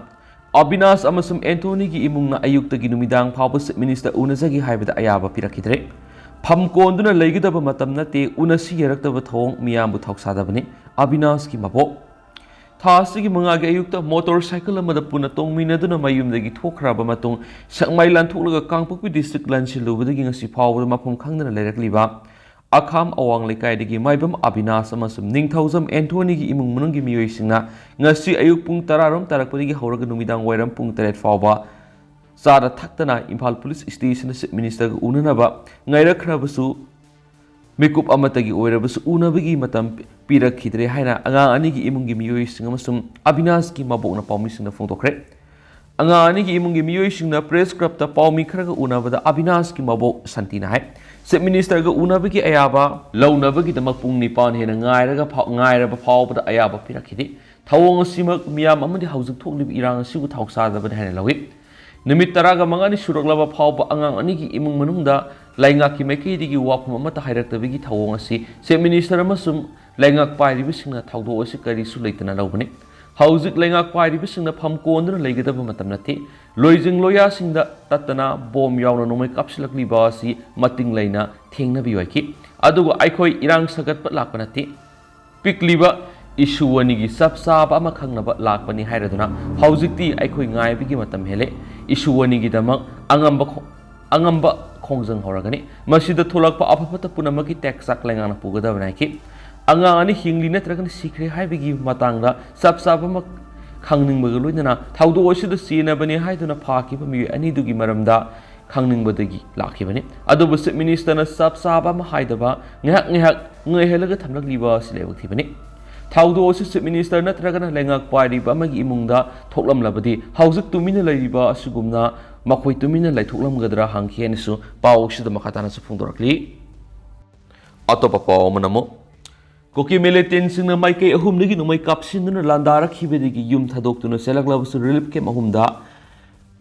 ꯑꯕꯤꯅꯥꯁ ꯑꯃꯁꯨꯡ ꯑꯦꯟꯊꯣꯅꯤꯒꯤ ꯏꯃꯨꯡꯅ ꯑꯌꯨꯛꯇꯒꯤ ꯅꯨꯃꯤꯗꯥꯡ ꯐꯥꯎꯕ ꯆꯤꯐ ꯃꯤꯅꯤꯁꯇꯔ ꯎꯅꯖꯒꯦ ꯍꯥꯏꯕꯗ ꯑꯌꯥꯕ ꯄꯤꯔꯛꯈꯤꯗ꯭ꯔꯦ꯫ ꯐꯝ ꯀꯣꯟꯗꯨꯅ ꯂꯩꯒꯗꯕ ꯃꯇꯝ ꯅꯠꯇꯦ, ꯎꯅꯁꯤ ꯌꯥꯔꯛꯇꯕ ꯊꯧꯑꯣꯡ ꯃꯤꯌꯥꯝꯕꯨ ꯊꯧꯁꯥꯗꯕꯅꯤ꯫ ꯑꯕꯤꯅꯥꯁꯀꯤ ꯃꯕꯣꯛ꯫ ꯊꯥ ꯑꯁꯤꯒꯤ ꯃꯉꯥꯒꯤ ꯑꯌꯨꯛꯇ ꯃꯣꯇꯣꯔ ꯁꯥꯏꯀꯜ ꯑꯃꯗ ꯄꯨꯟꯅ ꯇꯣꯡꯃꯤꯟꯅꯗꯨꯅ ꯃꯌꯨꯝꯗꯒꯤ ꯊꯣꯛꯈ꯭ꯔꯕ ꯃꯇꯨꯡ ꯁꯦꯛꯃꯥꯏ ꯂꯥꯟꯊꯣꯛꯂꯒ ꯀꯥꯡꯄꯣꯛꯄꯤ ꯗꯤꯁꯇ꯭ꯔꯤꯛ ꯂꯥꯟꯁꯤꯜꯂꯨꯕꯗꯒꯤ ꯉꯁꯤ ꯐꯥꯎꯕꯗ ꯃꯐꯝ ꯈꯪꯗꯅ ꯂꯩꯔꯛꯂꯤꯕ ꯑꯈꯥꯝ ꯑꯋꯥꯡ ꯂꯩꯀꯥꯏꯗꯒꯤ ꯃꯥꯏꯕꯝ ꯑꯕꯤꯅꯥꯁ ꯑꯃꯁꯨꯡ ꯅꯤꯡꯊꯧꯖꯝ ꯑꯦꯟꯊꯣꯅꯤꯒꯤ ꯏꯃꯨꯡ ꯃꯅꯨꯡꯒꯤ ꯃꯤꯑꯣꯏꯁꯤꯡꯅ ꯉꯁꯤ ꯑꯌꯨꯛ ꯄꯨꯡ ꯇꯔꯥꯔꯣꯝ ꯇꯥꯔꯛꯄꯗꯒꯤ ꯍꯧꯔꯒ ꯅꯨꯃꯤꯗꯥꯡ ꯋꯥꯏꯔꯝ ꯄꯨꯡ ꯇꯔꯦꯠ ꯐꯥꯎꯕ ꯆꯥꯗ ꯊꯛꯇꯅ ꯏꯝꯐꯥꯜ ꯄꯨꯂꯤꯁ ꯁ꯭ꯇꯦꯁꯟꯗ ꯆꯤꯐ ꯃꯤꯅꯤꯁꯇꯔꯒ ꯎꯅꯅꯕ ꯉꯥꯏꯔꯛꯈ꯭ꯔꯕꯁꯨ ꯃꯤꯀꯨꯞ ꯑꯃꯠꯇꯒꯤ ꯑꯣꯏꯔꯕꯁꯨ ꯎꯅꯕꯒꯤ ꯃꯇꯝ ꯄꯤꯔꯛꯈꯤꯗ꯭ꯔꯦ ꯍꯥꯏꯅ ꯑꯉꯥꯡ ꯑꯅꯤꯒꯤ ꯏꯃꯨꯡꯒꯤ ꯃꯤꯑꯣꯏꯁꯤꯡ ꯑꯃꯁꯨꯡ ꯑꯕꯤꯅꯥꯁꯀꯤ ꯃꯕꯣꯛꯅ ꯄꯥꯎꯃꯤꯁꯤꯡꯗ ꯐꯣꯡꯗꯣꯛꯈ꯭ꯔꯦ꯫ ꯑꯉꯥꯡ ꯑꯅꯤꯒꯤ ꯏꯃꯨꯡꯒꯤ ꯃꯤꯑꯣꯏꯁꯤꯡꯅ ꯄ꯭ꯔꯦꯁ ꯀ꯭ꯂꯕꯇ ꯄꯥꯎꯃꯤ ꯈꯔꯒ ꯎꯅꯕꯗ ꯑꯕꯤꯅꯥꯁꯀꯤ ꯃꯕꯣꯛ ꯁꯟꯇꯤꯅ ꯍꯥꯏ, ꯆꯤꯐ ꯃꯤꯅꯤꯁꯇꯔꯒ ꯎꯅꯕꯒꯤ ꯑꯌꯥꯕ ꯂꯧꯅꯕꯒꯤꯗꯃꯛ ꯄꯨꯡ ꯅꯤꯄꯥꯟ ꯍꯦꯟꯅ ꯉꯥꯏꯔꯒ ꯐꯥꯎ-, ꯉꯥꯏꯔꯕ ꯐꯥꯎꯕꯗ ꯑꯌꯥꯕ ꯄꯤꯔꯛꯈꯤꯗꯦ꯫ ꯊꯧꯑꯣꯡ ꯑꯁꯤꯃꯛ ꯃꯤꯌꯥꯝ ꯑꯃꯗꯤ ꯍꯧꯖꯤꯛ ꯊꯣꯛꯂꯤꯕ ꯏꯔꯥꯡ ꯑꯁꯤꯕꯨ ꯊꯧꯁꯥꯗꯕꯅꯤ ꯍꯥꯏꯅ ꯂꯧꯏ꯫ ꯅꯨꯃꯤꯠ ꯇꯔꯥꯒ ꯃꯉꯥꯅꯤ ꯁꯨꯔꯛꯂꯕ ꯐꯥꯎꯕ ꯑꯉꯥꯡ ꯑꯅꯤꯒꯤ ꯏꯃꯨꯡ ꯃꯅꯨꯡꯗ ꯂꯩꯉꯥꯛꯀꯤ ꯃꯥꯏꯀꯩꯗꯒꯤ ꯋꯥꯐꯝ ꯑꯃꯠꯇ ꯍꯥꯏꯔꯛꯇꯕꯒꯤ ꯊꯧꯑꯣꯡ ꯑꯁꯤ ꯆꯤꯐ ꯃꯤꯅꯤꯁꯇꯔ ꯑꯃꯁꯨꯡ ꯂꯩꯉꯥꯛ ꯄꯥꯏꯔꯤꯕꯁꯤꯡꯅ ꯊꯧꯗꯣꯛ ꯑꯁꯤ ꯀꯔꯤꯁꯨ ꯂꯩꯇꯅ ꯂꯧꯕꯅꯤ꯫ ꯍꯧꯖꯤꯛ ꯂꯩꯉꯥꯛ ꯄꯥꯏꯔꯤꯕꯁꯤꯡꯅ ꯐꯝ ꯀꯣꯟꯗꯨꯅ ꯂꯩꯒꯗꯕ ꯃꯇꯝ ꯅꯠꯇꯦ꯫ ꯂꯣꯏꯖꯤꯡ ꯂꯣꯌꯥꯁꯤꯡꯗ ꯇꯠꯇꯅ ꯕꯣꯝ ꯌꯥꯎꯅ ꯅꯣꯡꯃꯩ ꯀꯥꯞꯁꯤꯜꯂꯛꯂꯤꯕ ꯑꯁꯤ ꯃꯇꯤꯡ ꯂꯩꯅ ꯊꯦꯡꯅꯕꯤꯌꯨ ꯍꯥꯏꯈꯤ꯫ ꯑꯗꯨꯒ ꯑꯩꯈꯣꯏ ꯏꯔꯥꯡ ꯁꯥꯒꯠꯄ ꯂꯥꯛꯄ ꯅꯠꯇꯦ꯫ ꯄꯤꯛꯂꯤꯕ ꯏꯁꯨ ꯑꯅꯤꯒꯤ ꯆꯞ ꯆꯥꯕ ꯑꯃ ꯈꯪꯅꯕ ꯂꯥꯛꯄꯅꯤ ꯍꯥꯏꯔꯗꯨꯅ ꯍꯧꯖꯤꯛꯇꯤ ꯑꯩꯈꯣꯏ ꯉꯥꯏꯕꯒꯤ ꯃꯇꯝ ꯍꯦꯜꯂꯦ꯫ ꯏꯁꯨ ꯑꯅꯤꯒꯤꯗꯃꯛ ꯑꯉꯝꯕ ꯈꯣ-, ꯑꯉꯝꯕ ꯈꯣꯡꯖꯪ ꯍꯧꯔꯒꯅꯤ꯫ ꯃꯁꯤꯗ ꯊꯣꯛꯂꯛꯄ ꯑꯐ ꯐꯠꯇ ꯄꯨꯝꯅꯃꯛꯀꯤ ꯇꯦꯛꯆꯥꯛ ꯂꯩꯉꯥꯛꯅ ꯄꯨꯒꯗꯕꯅꯤ ꯍꯥꯏꯈꯤ꯫ ꯑꯉꯥꯡ ꯑꯅꯤ ꯍꯤꯡꯂꯤ ꯅꯠꯇ꯭ꯔꯒꯅ ꯁꯤꯈ꯭ꯔꯦ ꯍꯥꯏꯕꯒꯤ ꯃꯇꯥꯡꯗ ꯆꯞ ꯆꯥꯕ ꯑꯃ ꯈꯪꯅꯤꯡꯕꯒ ꯂꯣꯏꯅꯅ ꯊꯧꯗꯣꯛ ꯑꯁꯤꯗ ꯆꯦꯟꯅꯕꯅꯤ ꯍꯥꯏꯗꯨꯅ ꯐꯥꯈꯤꯕ ꯃꯤꯑꯣꯏ ꯑꯅꯤꯗꯨꯒꯤ ꯃꯔꯝꯗ ꯈꯪꯅꯤꯡꯕꯗꯒꯤ ꯂꯥꯛꯈꯤꯕꯅꯤ꯫ ꯑꯗꯨꯕꯨ Chief Ministerꯅ ꯆꯞ ꯆꯥꯕ ꯑꯃ ꯍꯥꯏꯗꯕ, ꯉꯥꯏꯍꯥꯛ ꯉꯥꯏꯍꯥꯛ ꯉꯥꯏꯍꯜꯂꯒ ꯊꯝꯂꯛꯂꯤꯕ ꯑꯁꯤ ꯂꯥꯏꯕꯛ ꯊꯤꯕꯅꯤ꯫ ꯊꯧꯗꯣꯛ ꯑꯁꯤ Chief Minister ꯅꯠꯇ꯭ꯔꯒꯅ ꯂꯩꯉꯥꯛ ꯄꯥꯏꯔꯤꯕ ꯑꯃꯒꯤ ꯏꯃꯨꯡꯗ ꯊꯣꯛꯂꯝꯂꯕꯗꯤ ꯍꯧꯖꯤꯛ ꯇꯨꯃꯤꯟꯅ ꯂꯩꯔꯤꯕ ꯑꯁꯤꯒꯨꯝꯅ ꯃꯈꯣꯏ ꯇꯨꯃꯤꯟꯅ ꯂꯩꯊꯣꯛꯂꯝꯒꯗ꯭ꯔꯥ ꯍꯪꯈꯤ ꯍꯥꯏꯅꯁꯨ ꯄꯥꯎ ꯑꯁꯤꯗ ꯃꯈꯥ ꯇꯥꯅꯁꯨ ꯐꯣꯡꯗꯣꯔꯛꯂꯤ꯫ ꯑꯇꯣꯞꯄ ꯄꯥꯎ ꯑꯃꯅ ꯑꯃꯨꯛ ꯀꯨꯀꯤ militantꯁꯤꯡꯅ ꯃꯥꯏꯀꯩ ꯑꯍꯨꯝꯗꯒꯤ ꯅꯣꯡꯃꯩ ꯀꯥꯞꯁꯤꯟꯗꯨꯅ ꯂꯥꯟꯗꯥꯔꯛꯈꯤꯕꯗꯒꯤ ꯌꯨꯝ ꯊꯥꯗꯣꯛꯇꯨꯅ ꯆꯦꯜꯂꯛꯂꯕꯁꯨ relief camp ꯑꯍꯨꯝꯗ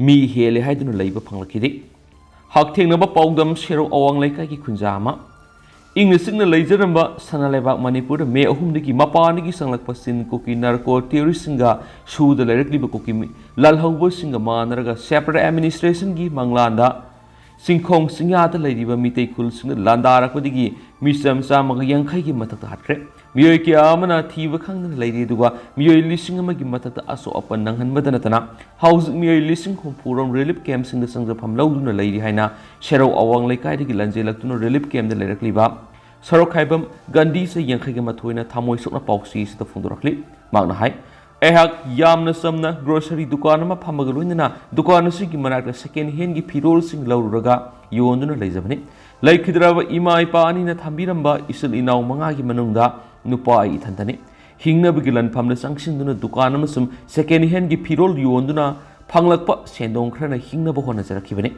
ꯃꯤ ꯍꯦꯜꯂꯦ ꯍꯥꯏꯗꯨꯅ ꯂꯩꯕ ꯐꯪꯂꯛꯈꯤꯗꯦ꯫ ꯍꯛꯊꯦꯡꯅꯕ ꯄꯥꯎꯗꯝ ꯁꯦꯔꯧ ꯑꯋꯥꯡ ꯂꯩꯀꯥꯏꯒꯤ ꯈꯨꯟꯖꯥ ꯑꯃ꯫ ꯏꯪꯅ ꯆꯤꯛꯅ ꯂꯩꯖꯔꯝꯕ ꯁꯅꯥ ꯂꯩꯕꯥꯛ ꯃꯅꯤꯄꯨꯔꯗ ꯃꯦ ꯑꯍꯨꯝꯗꯒꯤ ꯃꯄꯥꯟꯗꯒꯤ ꯆꯪꯂꯛꯄ ꯆꯤꯟ ꯀꯨꯀꯤ narco terroristꯁꯤꯡꯒ ꯁꯨꯗ ꯂꯩꯔꯛꯂꯤꯕ ꯀꯨꯀꯤ ꯃꯤ-, ꯂꯥꯜꯍꯧꯕꯁꯤꯡꯒ ꯃꯥꯟꯅꯔꯒ separate administrationꯒꯤ ꯃꯪꯂꯥꯟꯗ ꯆꯤꯡꯈꯣꯡ ꯆꯤꯡꯌꯥꯗ ꯂꯩꯔꯤꯕ ꯃꯤꯇꯩ ꯈꯨꯜꯁꯤꯡꯗ ꯂꯥꯟꯗꯥꯔꯛꯄꯗꯒꯤ ꯃꯤꯆꯝ ꯆꯥꯝꯃꯒ ꯌꯥꯡꯈꯩꯒꯤ ꯃꯊꯛꯇ ꯍꯥꯠꯈ꯭ꯔꯦ꯫ ꯃꯤꯑꯣꯏ ꯀꯌꯥ ꯑꯃꯅ ꯊꯤꯕ ꯈꯪꯗꯅ ꯂꯩꯔꯤ, ꯑꯗꯨꯒ ꯃꯤꯑꯣꯏ ꯂꯤꯁꯤꯡ ꯑꯃꯒꯤ ꯃꯊꯛꯇ ꯑꯁꯣꯛ ꯑꯄꯟ ꯅꯪꯍꯟꯕꯗ ꯅꯠꯇꯅ ꯍꯧꯖꯤꯛ ꯃꯤꯑꯣꯏ ꯂꯤꯁꯤꯡ ꯍꯨꯝꯐꯨ ꯔꯣꯝ relief campꯁꯤꯡꯗ ꯆꯪꯖꯐꯝ ꯂꯧꯗꯨꯅ ꯂꯩꯔꯤ ꯍꯥꯏꯅ ꯁꯦꯔꯧ ꯑꯋꯥꯡ ꯂꯩꯀꯥꯏꯗꯒꯤ ꯂꯟꯖꯦꯜꯂꯛꯇꯨꯅ relief campꯗ ꯂꯩꯔꯛꯂꯤꯕ ꯁꯣꯔꯣꯛꯈꯥꯏꯕꯝ ꯒꯥꯟꯙꯤ ꯆꯍꯤ ꯌꯥꯡꯈꯩꯒ ꯃꯥꯊꯣꯏꯅ ꯊꯃꯣꯏ ꯁꯣꯛꯅ ꯄꯥꯎꯆꯦ ꯑꯁꯤꯗ ꯐꯣꯡꯗꯣꯔꯛꯂꯤ꯫ ꯃꯍꯥꯛꯅ ꯍꯥꯏ, ꯑꯩꯍꯥꯛ ꯌꯥꯝꯅ ꯆꯝꯅ grocery ꯗꯨꯀꯥꯟ ꯑꯃ ꯐꯝꯕꯒ ꯂꯣꯏꯅꯅ ꯗꯨꯀꯥꯟ ꯑꯁꯤꯒꯤ ꯃꯅꯥꯛꯇ second handꯒꯤ ꯐꯤꯔꯣꯜꯁꯤꯡ ꯂꯧꯔꯨꯔꯒ ꯌꯣꯟꯗꯨꯅ ꯂꯩꯖꯕꯅꯤ꯫ ꯂꯩꯈꯤꯗ꯭ꯔꯕ ꯏꯃꯥ ꯏꯄꯥ ꯑꯅꯤꯅ ꯊꯝꯕꯤꯔꯝꯕ ꯏꯆꯤꯜ ꯏꯅꯥꯎ ꯃꯉꯥꯒꯤ ꯃꯅꯨꯡꯗ ꯅꯨꯄꯥ ꯑꯩ ꯏꯊꯟꯇꯅꯤ꯫ ꯍꯤꯡꯅꯕꯒꯤ ꯂꯟꯐꯝꯗ ꯆꯪꯁꯤꯟꯗꯨꯅ ꯗꯨꯀꯥꯟ ꯑꯃꯁꯨꯡ second handꯒꯤ ꯐꯤꯔꯣꯜ ꯌꯣꯟꯗꯨꯅ ꯐꯪꯂꯛꯄ ꯁꯦꯟꯗꯣꯡ ꯈꯔꯅ ꯍꯤꯡꯅꯕ ꯍꯣꯠꯅꯖꯔꯛꯈꯤꯕꯅꯤ꯫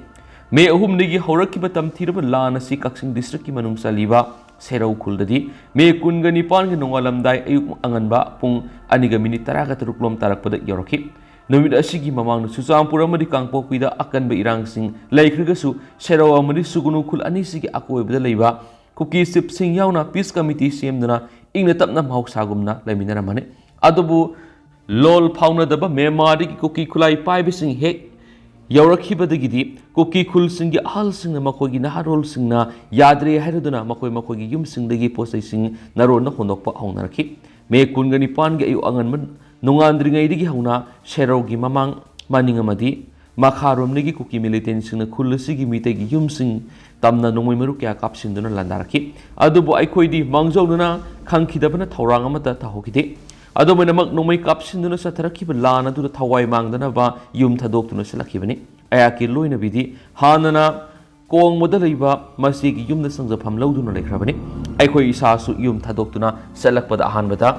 ꯃꯦ ꯑꯍꯨꯝꯗꯒꯤ ꯍꯧꯔꯛꯈꯤꯕ ꯇꯝꯊꯤꯔꯕ ꯂꯥꯟ ꯑꯁꯤ ꯀꯛꯆꯤꯡ districtꯀꯤ ꯃꯅꯨꯡ ꯆꯜꯂꯤꯕ ꯁꯦꯔꯧ ꯈꯨꯜꯗꯗꯤ ꯃꯦ ꯀꯨꯟꯒ ꯅꯤꯄꯥꯟꯒꯤ ꯅꯣꯡꯉꯥꯜꯂꯝꯗꯥꯏ ꯑꯌꯨꯛ ꯑꯉꯟꯕ ꯄꯨꯡ ꯑꯅꯤꯒ minute ꯇꯔꯥꯒ ꯇꯔꯨꯛ ꯂꯣꯝ ꯇꯥꯔꯛꯄꯗ ꯌꯧꯔꯛꯈꯤ꯫ ꯅꯨꯃꯤꯠ ꯑꯁꯤꯒꯤ ꯃꯃꯥꯡꯗ ꯆꯨꯔꯆꯥꯟꯄꯨꯔ ꯑꯃꯗꯤ ꯀꯥꯡꯄꯣꯛꯄꯤꯗ ꯑꯀꯟꯕ ꯏꯔꯥꯡꯁꯤꯡ ꯂꯩꯈ꯭ꯔꯒꯁꯨ ꯁꯦꯔꯧ ꯑꯃꯗꯤ ꯁꯨꯒꯅꯨ ꯈꯨꯜ ꯑꯅꯤꯁꯤꯒꯤ ꯑꯀꯣꯏꯕꯗ ꯂꯩꯕ ꯀꯨꯀꯤ chiefꯁꯤꯡ ꯌꯥꯎꯅ peace committee ꯁꯦꯝꯗꯨꯅ ꯏꯪꯅ ꯇꯞꯅ ꯃꯍꯧꯁꯥꯒꯨꯝꯅ ꯂꯩꯃꯤꯟꯅꯔꯝꯕꯅꯤ꯫ ꯑꯗꯨꯕꯨ ꯂꯣꯜ ꯐꯥꯎꯅꯗꯕ ꯃ꯭ꯌꯥꯟꯃꯥꯔꯗꯒꯤ ꯀꯨꯀꯤ ꯈꯨꯠꯂꯥꯏ ꯄꯥꯏꯕꯁꯤꯡ ꯍꯦꯛ ꯌꯧꯔꯛꯈꯤꯕꯗꯒꯤꯗꯤ ꯀꯨꯀꯤ ꯈꯨꯜꯁꯤꯡꯒꯤ ꯑꯍꯜꯁꯤꯡꯅ ꯃꯈꯣꯏꯒꯤ ꯅꯍꯥꯔꯣꯜꯁꯤꯡꯅ ꯌꯥꯗ꯭ꯔꯦ ꯍꯥꯏꯔꯗꯨꯅ ꯃꯈꯣꯏ ꯃꯈꯣꯏꯒꯤ ꯌꯨꯝꯁꯤꯡꯗꯒꯤ ꯄꯣꯠꯆꯩꯁꯤꯡ ꯅꯔꯣꯟꯗ ꯍꯣꯟꯗꯣꯛꯄ ꯍꯧꯅꯔꯛꯈꯤ꯫ ꯃꯦ ꯀꯨꯟꯒ ꯅꯤꯄꯥꯟꯒꯤ ꯑꯌꯨꯛ ꯑꯉꯟꯕ ꯅꯣꯡꯉꯥꯟꯗ꯭ꯔꯤꯉꯩꯗꯒꯤ ꯍꯧꯅ ꯁꯦꯔꯧꯒꯤ ꯃꯃꯥꯡ, ꯃꯅꯤꯡ ꯑꯃꯗꯤ ꯃꯈꯥꯔꯣꯝꯗꯒꯤ ꯀꯨꯀꯤ ꯃꯤꯂꯤꯇꯦꯟꯁꯤꯡꯅ ꯈꯨꯜ ꯑꯁꯤꯒꯤ ꯃꯤꯇꯩꯒꯤ ꯌꯨꯝꯁꯤꯡ ꯇꯝꯅ ꯅꯣꯡꯃꯩ ꯃꯔꯨ ꯀꯌꯥ ꯀꯥꯞꯁꯤꯟꯗꯨꯅ ꯂꯥꯟꯗꯥꯔꯛꯈꯤ꯫ ꯑꯗꯨꯕꯨ ꯑꯩꯈꯣꯏꯗꯤ ꯃꯥꯡꯖꯧꯅꯅ ꯈꯪꯈꯤꯗꯕꯅ ꯊꯧꯔꯥꯡ ꯑꯃꯠꯇ ꯇꯧꯍꯧꯈꯤꯗꯦ꯫ ꯑꯗꯨꯝ ꯑꯣꯏꯅꯃꯛ ꯅꯣꯡꯃꯩ ꯀꯥꯞꯁꯤꯟꯗꯨꯅ ꯆꯠꯊꯔꯛꯈꯤꯕ ꯂꯥꯟ ꯑꯗꯨꯗ ꯊꯋꯥꯏ ꯃꯥꯡꯗꯅꯕ ꯌꯨꯝ ꯊꯥꯗꯣꯛꯇꯨꯅ ꯆꯠꯂꯛꯈꯤꯕꯅꯤ꯫ ꯑꯩꯍꯥꯛꯀꯤ ꯂꯣꯏꯅꯕꯤꯗꯤ ꯍꯥꯟꯅꯅ ꯀꯣꯡꯕꯗ ꯂꯩꯕ ꯃꯆꯦꯒꯤ ꯌꯨꯝꯗ ꯆꯪꯖꯐꯝ ꯂꯧꯗꯨꯅ ꯂꯩꯈ꯭ꯔꯕꯅꯤ꯫ ꯑꯩꯈꯣꯏ ꯏꯁꯥꯁꯨ ꯌꯨꯝ ꯊꯥꯗꯣꯛꯇꯨꯅ ꯆꯠꯂꯛꯄꯗ ꯑꯍꯥꯟꯕꯗ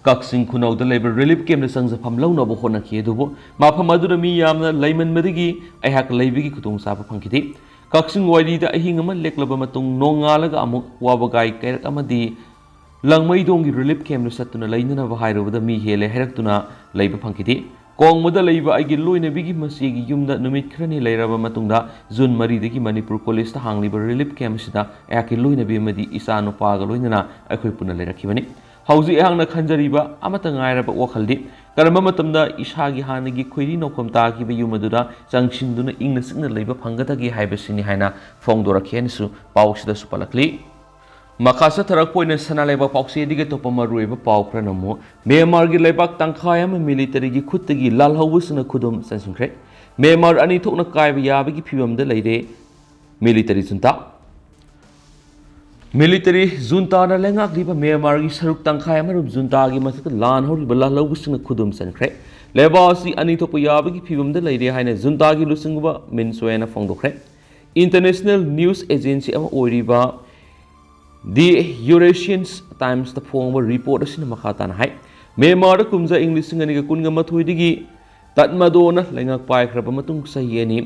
ꯀꯛꯆꯤꯡ ꯈꯨꯅꯧꯗ ꯂꯩꯕ ꯔꯤꯂꯤꯐ ꯀꯦꯝꯞꯇ ꯆꯪꯖꯐꯝ ꯂꯧꯅꯕ ꯍꯣꯠꯅꯈꯤ, ꯑꯗꯨꯕꯨ ꯃꯐꯝ ꯑꯗꯨꯗ ꯃꯤ ꯌꯥꯝꯅ ꯂꯩꯃꯟꯕꯗꯒꯤ ꯑꯩꯍꯥꯛ ꯂꯩꯕꯒꯤ ꯈꯨꯗꯣꯡꯆꯥꯕ ꯐꯪꯈꯤꯗꯦ꯫ ꯀꯛꯆꯤꯡ ꯋꯥꯏꯔꯤꯗ ꯑꯍꯤꯡ ꯑꯃ ꯂꯦꯛꯂꯕ ꯃꯇꯨꯡ, ꯅꯣꯡꯉꯥꯜꯂꯒ ꯑꯃꯨꯛ ꯋꯥꯕꯒꯥꯏ ꯀꯩꯔꯛ ꯑꯃꯗꯤ ꯂꯪꯃꯩꯗꯣꯡꯒꯤ ꯔꯤꯂꯤꯐ ꯀꯦꯝꯞꯇ ꯆꯠꯇꯨꯅ ꯂꯩꯅꯅꯕ ꯍꯥꯏꯔꯨꯕꯗ ꯃꯤ ꯍꯦꯜꯂꯦ ꯍꯥꯏꯔꯛꯇꯨꯅ ꯂꯩꯕ ꯐꯪꯈꯤꯗꯦ꯫ ꯀꯣꯡꯕꯗ ꯂꯩꯕ ꯑꯩꯒꯤ ꯂꯣꯏꯅꯕꯤꯒꯤ ꯃꯆꯦꯒꯤ ꯌꯨꯝꯗ ꯅꯨꯃꯤꯠ ꯈꯔꯅꯤ ꯂꯩꯔꯕ ꯃꯇꯨꯡꯗ, ꯖꯨꯟ ꯃꯔꯤꯗꯒꯤ ꯃꯅꯤꯄꯨꯔ ꯀꯣꯂꯦꯖꯇ ꯍꯥꯡꯂꯤꯕ ꯔꯤꯂꯤꯐ ꯀꯦꯝꯞ ꯑꯁꯤꯗ ꯑꯩꯍꯥꯛꯀꯤ ꯂꯣꯏꯅꯕꯤ ꯑꯃꯗꯤ ꯏꯆꯥ ꯅꯨꯄꯥꯒ ꯂꯣꯏꯅꯅ ꯑꯩꯈꯣꯏ ꯄꯨꯟꯅ ꯂꯩꯔꯛꯈꯤꯕꯅꯤ꯫ ꯍꯧꯖꯤꯛ ꯑꯩꯍꯥꯛꯅ ꯈꯟꯖꯔꯤꯕ ꯑꯃꯠꯇ ꯉꯥꯏꯔꯕ ꯋꯥꯈꯜꯗꯤ, ꯀꯔꯝꯕ ꯃꯇꯝꯗ ꯏꯁꯥꯒꯤ ꯍꯥꯟꯅꯒꯤ ꯈꯣꯏꯔꯤ ꯅꯧꯐꯝ ꯇꯥꯈꯤꯕ ꯌꯨꯝ ꯑꯗꯨꯗ ꯆꯪꯁꯤꯟꯗꯨꯅ ꯏꯪꯅ ꯆꯤꯛꯅ ꯂꯩꯕ ꯐꯪꯒꯗꯒꯦ ꯍꯥꯏꯕꯁꯤꯅꯤ ꯍꯥꯏꯅ ꯐꯣꯡꯗꯣꯔꯛꯈꯤ ꯍꯥꯏꯅꯁꯨ ꯄꯥꯎ ꯑꯁꯤꯗꯁꯨ ꯄꯜꯂꯛꯂꯤ꯫ ꯃꯈꯥ ꯆꯠꯊꯔꯛꯄ ꯑꯣꯏꯅ ꯁꯅꯥ ꯂꯩꯕꯥꯛ ꯄꯥꯎꯆꯦꯗꯒꯤ ꯑꯇꯣꯞꯄ ꯃꯔꯨꯑꯣꯏꯕ ꯄꯥꯎ ꯈꯔꯅ ꯑꯃꯨꯛ, ꯃ꯭ꯌꯥꯟꯃꯥꯔꯒꯤ ꯂꯩꯕꯥꯛ ꯇꯪꯈꯥꯏ ꯑꯃ ꯃꯤꯂꯤꯇꯔꯤꯒꯤ ꯈꯨꯠꯇꯒꯤ ꯂꯥꯜꯍꯧꯕꯁꯤꯡꯅ ꯈꯨꯗꯨꯝ ꯆꯟꯁꯤꯟꯈ꯭ꯔꯦ꯫ ꯃ꯭ꯌꯥꯟꯃꯥꯔ ꯑꯅꯤ ꯊꯣꯛꯅ ꯀꯥꯏꯕ ꯌꯥꯕꯒꯤ ꯐꯤꯕꯝꯗ ꯂꯩꯔꯦ ꯃꯤꯂꯤꯇꯔꯤ ꯖꯨꯟꯇꯥ꯫ ꯃꯤꯂꯤꯇꯔꯤ ꯖꯨꯟꯇꯥꯅ ꯂꯩꯉꯥꯛꯂꯤꯕ ꯃ꯭ꯌꯥꯟꯃꯥꯔꯒꯤ ꯁꯔꯨꯛ ꯇꯪꯈꯥꯏ ꯑꯃꯔꯣꯝ ꯖꯨꯟꯇꯥꯒꯤ ꯃꯊꯛꯇ ꯂꯥꯟ ꯍꯧꯔꯤꯕ ꯂꯥꯜꯍꯧꯕꯁꯤꯡꯅ ꯈꯨꯗꯨꯝ ꯆꯟꯈ꯭ꯔꯦ꯫ ꯂꯩꯕꯥꯛ ꯑꯁꯤ ꯑꯅꯤ ꯊꯣꯛꯄ ꯌꯥꯕꯒꯤ ꯐꯤꯕꯝꯗ ꯂꯩꯔꯦ ꯍꯥꯏꯅ ꯖꯨꯟꯇꯥꯒꯤ ꯂꯨꯆꯤꯡꯕ ꯃꯤꯟ ꯁꯣꯌꯦꯅ ꯐꯣꯡꯗꯣꯛꯈ꯭ꯔꯦ꯫ ꯏꯟꯇꯔꯅꯦꯁꯅꯦꯜ ꯅ꯭ꯌꯨꯁ ꯑꯦꯖꯦꯟꯁꯤ ꯑꯃ ꯑꯣꯏꯔꯤꯕ ꯗꯤ ꯌꯨꯔꯦꯁꯤꯌꯟꯁ ꯇꯥꯏꯝꯁꯇ ꯐꯣꯡꯕ ꯔꯤꯄꯣꯔꯠ ꯑꯁꯤꯅ ꯃꯈꯥ ꯇꯥꯅ ꯍꯥꯏ, ꯃ꯭ꯌꯥꯟꯃꯥꯔꯗ ꯀꯨꯝꯖꯥ ꯏꯪ ꯂꯤꯁꯤꯡ ꯑꯅꯤꯒ ꯀꯨꯟꯒ ꯃꯥꯊꯣꯏꯗꯒꯤ ꯇꯠꯃꯗꯣꯅ ꯂꯩꯉꯥꯛ ꯄꯥꯏꯈ꯭ꯔꯕ ꯃꯇꯨꯡ ꯆꯍꯤ ꯑꯅꯤ,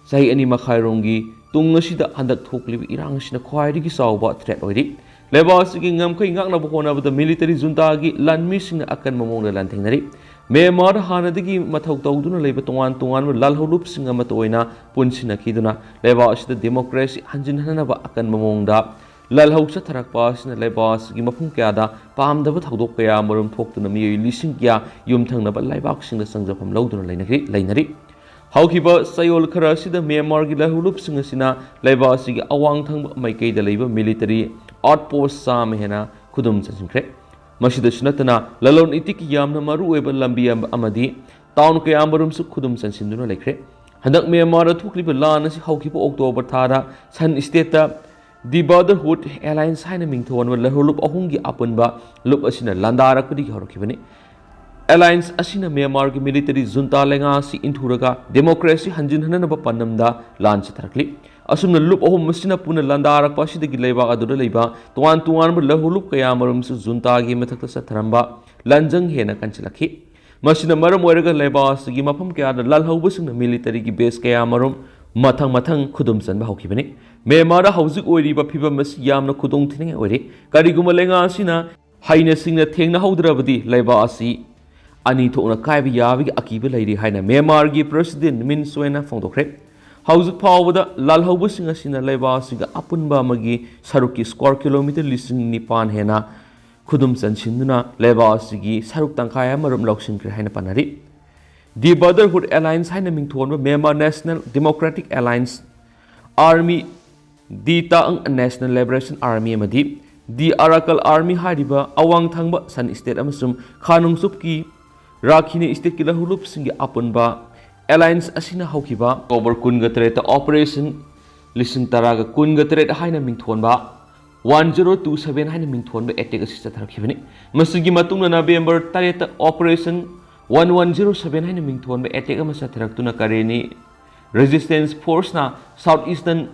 ꯆꯍꯤ ꯑꯅꯤ ꯃꯈꯥꯏꯔꯣꯝꯒꯤ ꯇꯨꯡ ꯑꯁꯤꯗ ꯍꯟꯗꯛ ꯊꯣꯛꯂꯤꯕ ꯏꯔꯥꯡ ꯑꯁꯤꯅ ꯈ꯭ꯋꯥꯏꯗꯒꯤ ꯆꯥꯎꯕ ꯊ꯭ꯔꯦꯠ ꯑꯣꯏꯔꯤ꯫ ꯂꯩꯕꯥꯛ ꯑꯁꯤꯒꯤ ꯉꯝꯈꯩ ꯉꯥꯛꯅꯕ ꯍꯣꯠꯅꯕꯗ ꯃꯤꯂꯤꯇꯔꯤ ꯖꯨꯟꯇꯥꯒꯤ ꯂꯥꯟꯃꯤꯁꯤꯡꯅ ꯑꯀꯟꯕ ꯃꯑꯣꯡꯗ ꯂꯥꯟꯊꯦꯡꯅꯔꯤ꯫ ꯃ꯭ꯌꯥꯟꯃꯥꯔꯗ ꯍꯥꯟꯅꯗꯒꯤ ꯃꯊꯧ ꯇꯧꯗꯨꯅ ꯂꯩꯕ ꯇꯣꯉꯥꯟ ꯇꯣꯉꯥꯟꯕ ꯂꯥꯜꯍꯧꯂꯨꯞꯁꯤꯡ ꯑꯃꯠꯇ ꯑꯣꯏꯅ ꯄꯨꯟꯁꯤꯟꯅꯈꯤꯗꯨꯅ ꯂꯩꯕꯥꯛ ꯑꯁꯤꯗ ꯗꯦꯃꯣꯀ꯭ꯔꯦꯁꯤ ꯍꯟꯖꯤꯟꯍꯟꯅꯕ ꯑꯀꯟꯕ ꯃꯑꯣꯡꯗ ꯂꯥꯜꯍꯧ ꯆꯠꯊꯔꯛꯄ ꯑꯁꯤꯅ ꯂꯩꯕꯥꯛ ꯑꯁꯤꯒꯤ ꯃꯐꯝ ꯀꯌꯥꯗ ꯄꯥꯝꯗꯕ ꯊꯧꯗꯣꯛ ꯀꯌꯥ ꯃꯔꯨꯝ ꯊꯣꯛꯇꯨꯅ ꯃꯤꯑꯣꯏ ꯂꯤꯁꯤꯡ ꯀꯌꯥ ꯌꯨꯝꯊꯪꯅꯕ ꯂꯩꯕꯥꯛꯁꯤꯡꯗ ꯆꯪꯖꯐꯝ ꯂꯧꯗꯨꯅ ꯂꯩꯅꯈ꯭ꯔꯤ ꯂꯩꯅꯔꯤ꯫ ꯍꯧꯈꯤꯕ ꯆꯌꯣꯜ ꯈꯔ ꯑꯁꯤꯗ ꯃ꯭ꯌꯥꯟꯃꯥꯔꯒꯤ ꯂꯥꯜꯍꯧꯂꯨꯞꯁꯤꯡ ꯑꯁꯤꯅ ꯂꯩꯕꯥꯛ ꯑꯁꯤꯒꯤ ꯑꯋꯥꯡ ꯊꯪꯕ ꯃꯥꯏꯀꯩꯗ ꯂꯩꯕ ꯃꯤꯂꯤꯇꯔꯤ ꯑꯥꯎꯠꯄꯣꯁ ꯆꯥꯝꯃ ꯍꯦꯟꯅ ꯈꯨꯗꯨꯝ ꯆꯟꯁꯤꯟꯈ꯭ꯔꯦ꯫ ꯃꯁꯤꯗꯁꯨ ꯅꯠꯇꯅ ꯂꯂꯣꯟ ꯏꯇꯤꯛꯀꯤ ꯌꯥꯝꯅ ꯃꯔꯨꯑꯣꯏꯕ ꯂꯝꯕꯤ ꯑꯃ ꯑꯃꯗꯤ ꯇꯥꯎꯟ ꯀꯌꯥꯃꯔꯨꯝꯁꯨ ꯈꯨꯗꯨꯝ ꯆꯟꯁꯤꯟꯗꯨꯅ ꯂꯩꯈ꯭ꯔꯦ꯫ ꯍꯟꯗꯛ ꯃ꯭ꯌꯥꯟꯃꯥꯔꯗ ꯊꯣꯛꯂꯤꯕ ꯂꯥꯟ ꯑꯁꯤ ꯍꯧꯈꯤꯕ ꯑꯣꯛꯇꯣꯕꯔ ꯊꯥꯗ ꯁꯟ ꯁ꯭ꯇꯦꯠꯇ ꯗꯤ ꯕ꯭ꯔꯗꯔꯍꯨꯗ ꯑꯦꯂꯥꯏꯟꯁ ꯍꯥꯏꯅ ꯃꯤꯡꯊꯣꯟꯕ ꯂꯥꯜꯍꯧꯂꯨꯞ ꯑꯍꯨꯝꯒꯤ ꯑꯄꯨꯟꯕ ꯂꯨꯞ ꯑꯁꯤꯅ ꯂꯥꯟꯗꯥꯔꯛꯄꯗꯒꯤ ꯍꯧꯔꯛꯈꯤꯕꯅꯤ꯫ ꯑꯦꯂꯥꯏꯟꯁ ꯑꯁꯤꯅ ꯃ꯭ꯌꯥꯟꯃꯥꯔꯒꯤ ꯃꯤꯂꯤꯇꯔꯤ ꯖꯨꯟꯇꯥ ꯂꯩꯉꯥꯛ ꯑꯁꯤ ꯏꯟꯊꯨꯔꯒ ꯗꯦꯃꯣꯀ꯭ꯔꯦꯁꯤ ꯍꯟꯖꯤꯟꯍꯟꯅꯕ ꯄꯥꯟꯗꯝꯗ ꯂꯥꯟ ꯆꯠꯊꯔꯛꯂꯤ꯫ ꯑꯁꯨꯝꯅ ꯂꯨꯞ ꯑꯍꯨꯝ ꯑꯁꯤꯅ ꯄꯨꯟꯅ ꯂꯥꯟꯗꯥꯔꯛꯄ ꯑꯁꯤꯗꯒꯤ ꯂꯩꯕꯥꯛ ꯑꯗꯨꯗ ꯂꯩꯕ ꯇꯣꯉꯥꯟ ꯇꯣꯉꯥꯟꯕ ꯂꯥꯜꯍꯧꯂꯨꯞ ꯀꯌꯥꯃꯔꯨꯝꯁꯨ ꯖꯨꯟꯇꯥꯒꯤ ꯃꯊꯛꯇ ꯆꯠꯊꯔꯝꯕ ꯂꯥꯟꯖꯪ ꯍꯦꯟꯅ ꯀꯟꯁꯤꯜꯂꯛꯈꯤ꯫ ꯃꯁꯤꯅ ꯃꯔꯝ ꯑꯣꯏꯔꯒ ꯂꯩꯕꯥꯛ ꯑꯁꯤꯒꯤ ꯃꯐꯝ ꯀꯌꯥꯗ ꯂꯥꯜꯍꯧꯕꯁꯤꯡꯅ ꯃꯤꯂꯤꯇꯔꯤꯒꯤ ꯕꯦꯁ ꯀꯌꯥꯃꯔꯨꯝ ꯃꯊꯪ ꯃꯊꯪ ꯈꯨꯗꯨꯝ ꯆꯟꯕ ꯍꯧꯈꯤꯕꯅꯤ꯫ ꯃ꯭ꯌꯥꯟꯃꯥꯔꯗ ꯍꯧꯖꯤꯛ ꯑꯣꯏꯔꯤꯕ ꯐꯤꯚꯝ ꯑꯁꯤ ꯌꯥꯝꯅ ꯈꯨꯗꯣꯡꯊꯤꯅꯤꯡꯉꯥꯏ ꯑꯣꯏꯔꯤ꯫ ꯀꯔꯤꯒꯨꯝꯕ ꯂꯩꯉꯥꯛ ꯑꯁꯤꯅ ꯍꯩꯅ ꯁꯤꯡꯅ ꯊꯦꯡꯅꯍꯧꯗ꯭ꯔꯕꯗꯤ ꯂꯩꯕꯥꯛ ꯑꯁꯤ ꯑꯅꯤ ꯊꯣꯛꯅ ꯀꯥꯏꯕ ꯌꯥꯕꯒꯤ ꯑꯀꯤꯕ ꯂꯩꯔꯤ ꯍꯥꯏꯅ ꯃ꯭ꯌꯥꯟꯃꯥꯔꯒꯤ ꯄ꯭ꯔꯦꯁꯤꯗꯦꯟꯠ ꯃꯤꯟ ꯁ꯭ꯋꯦꯟꯅ ꯐꯣꯡꯗꯣꯛꯈ꯭ꯔꯦ꯫ ꯍꯧꯖꯤꯛ ꯐꯥꯎꯕꯗ ꯂꯥꯜꯍꯧꯕꯁꯤꯡ ꯑꯁꯤꯅ ꯂꯩꯕꯥꯛ ꯑꯁꯤꯒꯤ ꯑꯄꯨꯟꯕ ꯑꯃꯒꯤ ꯁꯔꯨꯛꯀꯤ ꯁ꯭ꯀ꯭ꯋꯥꯔ ꯀꯤꯂꯣꯃꯤꯇꯔ ꯂꯤꯁꯤꯡ ꯅꯤꯄꯥꯟ ꯍꯦꯟꯅ ꯈꯨꯗꯨꯝ ꯆꯟꯁꯤꯟꯗꯨꯅ ꯂꯩꯕꯥꯛ ꯑꯁꯤꯒꯤ ꯁꯔꯨꯛ ꯇꯪꯈꯥꯏ ꯑꯃꯔꯣꯝ ꯂꯧꯁꯤꯟꯈ꯭ꯔꯦ ꯍꯥꯏꯅ ꯄꯥꯅꯔꯤ꯫ ꯗꯤ ꯕ꯭ꯔꯗꯔꯍꯨꯗ ꯑꯦꯂꯥꯏꯟꯁ ꯍꯥꯏꯅ ꯃꯤꯡꯊꯣꯟꯕ Myanmar national democratic alliance army, the Ta'ang national liberation army ꯑꯃꯗꯤ ꯗꯤ ꯑꯔꯥꯀꯜ ꯑꯥꯔꯃꯤ ꯍꯥꯏꯔꯤꯕ ꯑꯋꯥꯡ ꯊꯪꯕ ꯁꯟ ꯁ꯭ꯇꯦꯠ ꯑꯃꯁꯨꯡ ꯈꯥ ꯅꯣꯡꯆꯨꯞꯀꯤ ꯔꯥꯈꯤꯅꯤ ꯁ꯭ꯇꯦꯠꯀꯤ ꯂꯥꯜꯍꯧꯂꯨꯞꯁꯤꯡꯒꯤ ꯑꯄꯨꯟꯕ ꯑꯦꯂꯥꯏꯟꯁ ꯑꯁꯤꯅ ꯍꯧꯈꯤꯕ ꯑꯣꯛꯇꯣꯕꯔ ꯀꯨꯟꯒ ꯇꯔꯦꯠꯇ ꯑꯣꯄꯔꯦꯁꯟ ꯂꯤꯁꯤꯡ ꯇꯔꯥꯒ ꯀꯨꯟꯒ ꯇꯔꯦꯠ ꯍꯥꯏꯅ ꯃꯤꯡꯊꯣꯟꯕ ꯋꯥꯟ ꯖꯤꯔꯣ ꯇꯨ ꯁꯚꯦꯟ ꯍꯥꯏꯅ ꯃꯤꯡꯊꯣꯟꯕ ꯑꯦꯇꯦꯛ ꯑꯁꯤ ꯆꯠꯊꯔꯛꯈꯤꯕꯅꯤ꯫ ꯃꯁꯤꯒꯤ ꯃꯇꯨꯡꯗ ꯅꯕꯦꯝꯕꯔ ꯇꯔꯦꯠꯇ operation one one zero seven ꯍꯥꯏꯅ ꯃꯤꯡꯊꯣꯟꯕ ꯑꯦꯇꯦꯛ ꯑꯃ ꯆꯠꯊꯔꯛꯇꯨꯅ ꯀꯔꯦꯅꯤ ꯔꯦꯖꯤꯁꯇꯦꯟꯁ ꯐꯣꯔꯁꯅ ꯁꯥꯎꯠ ꯏꯁꯇꯔꯟ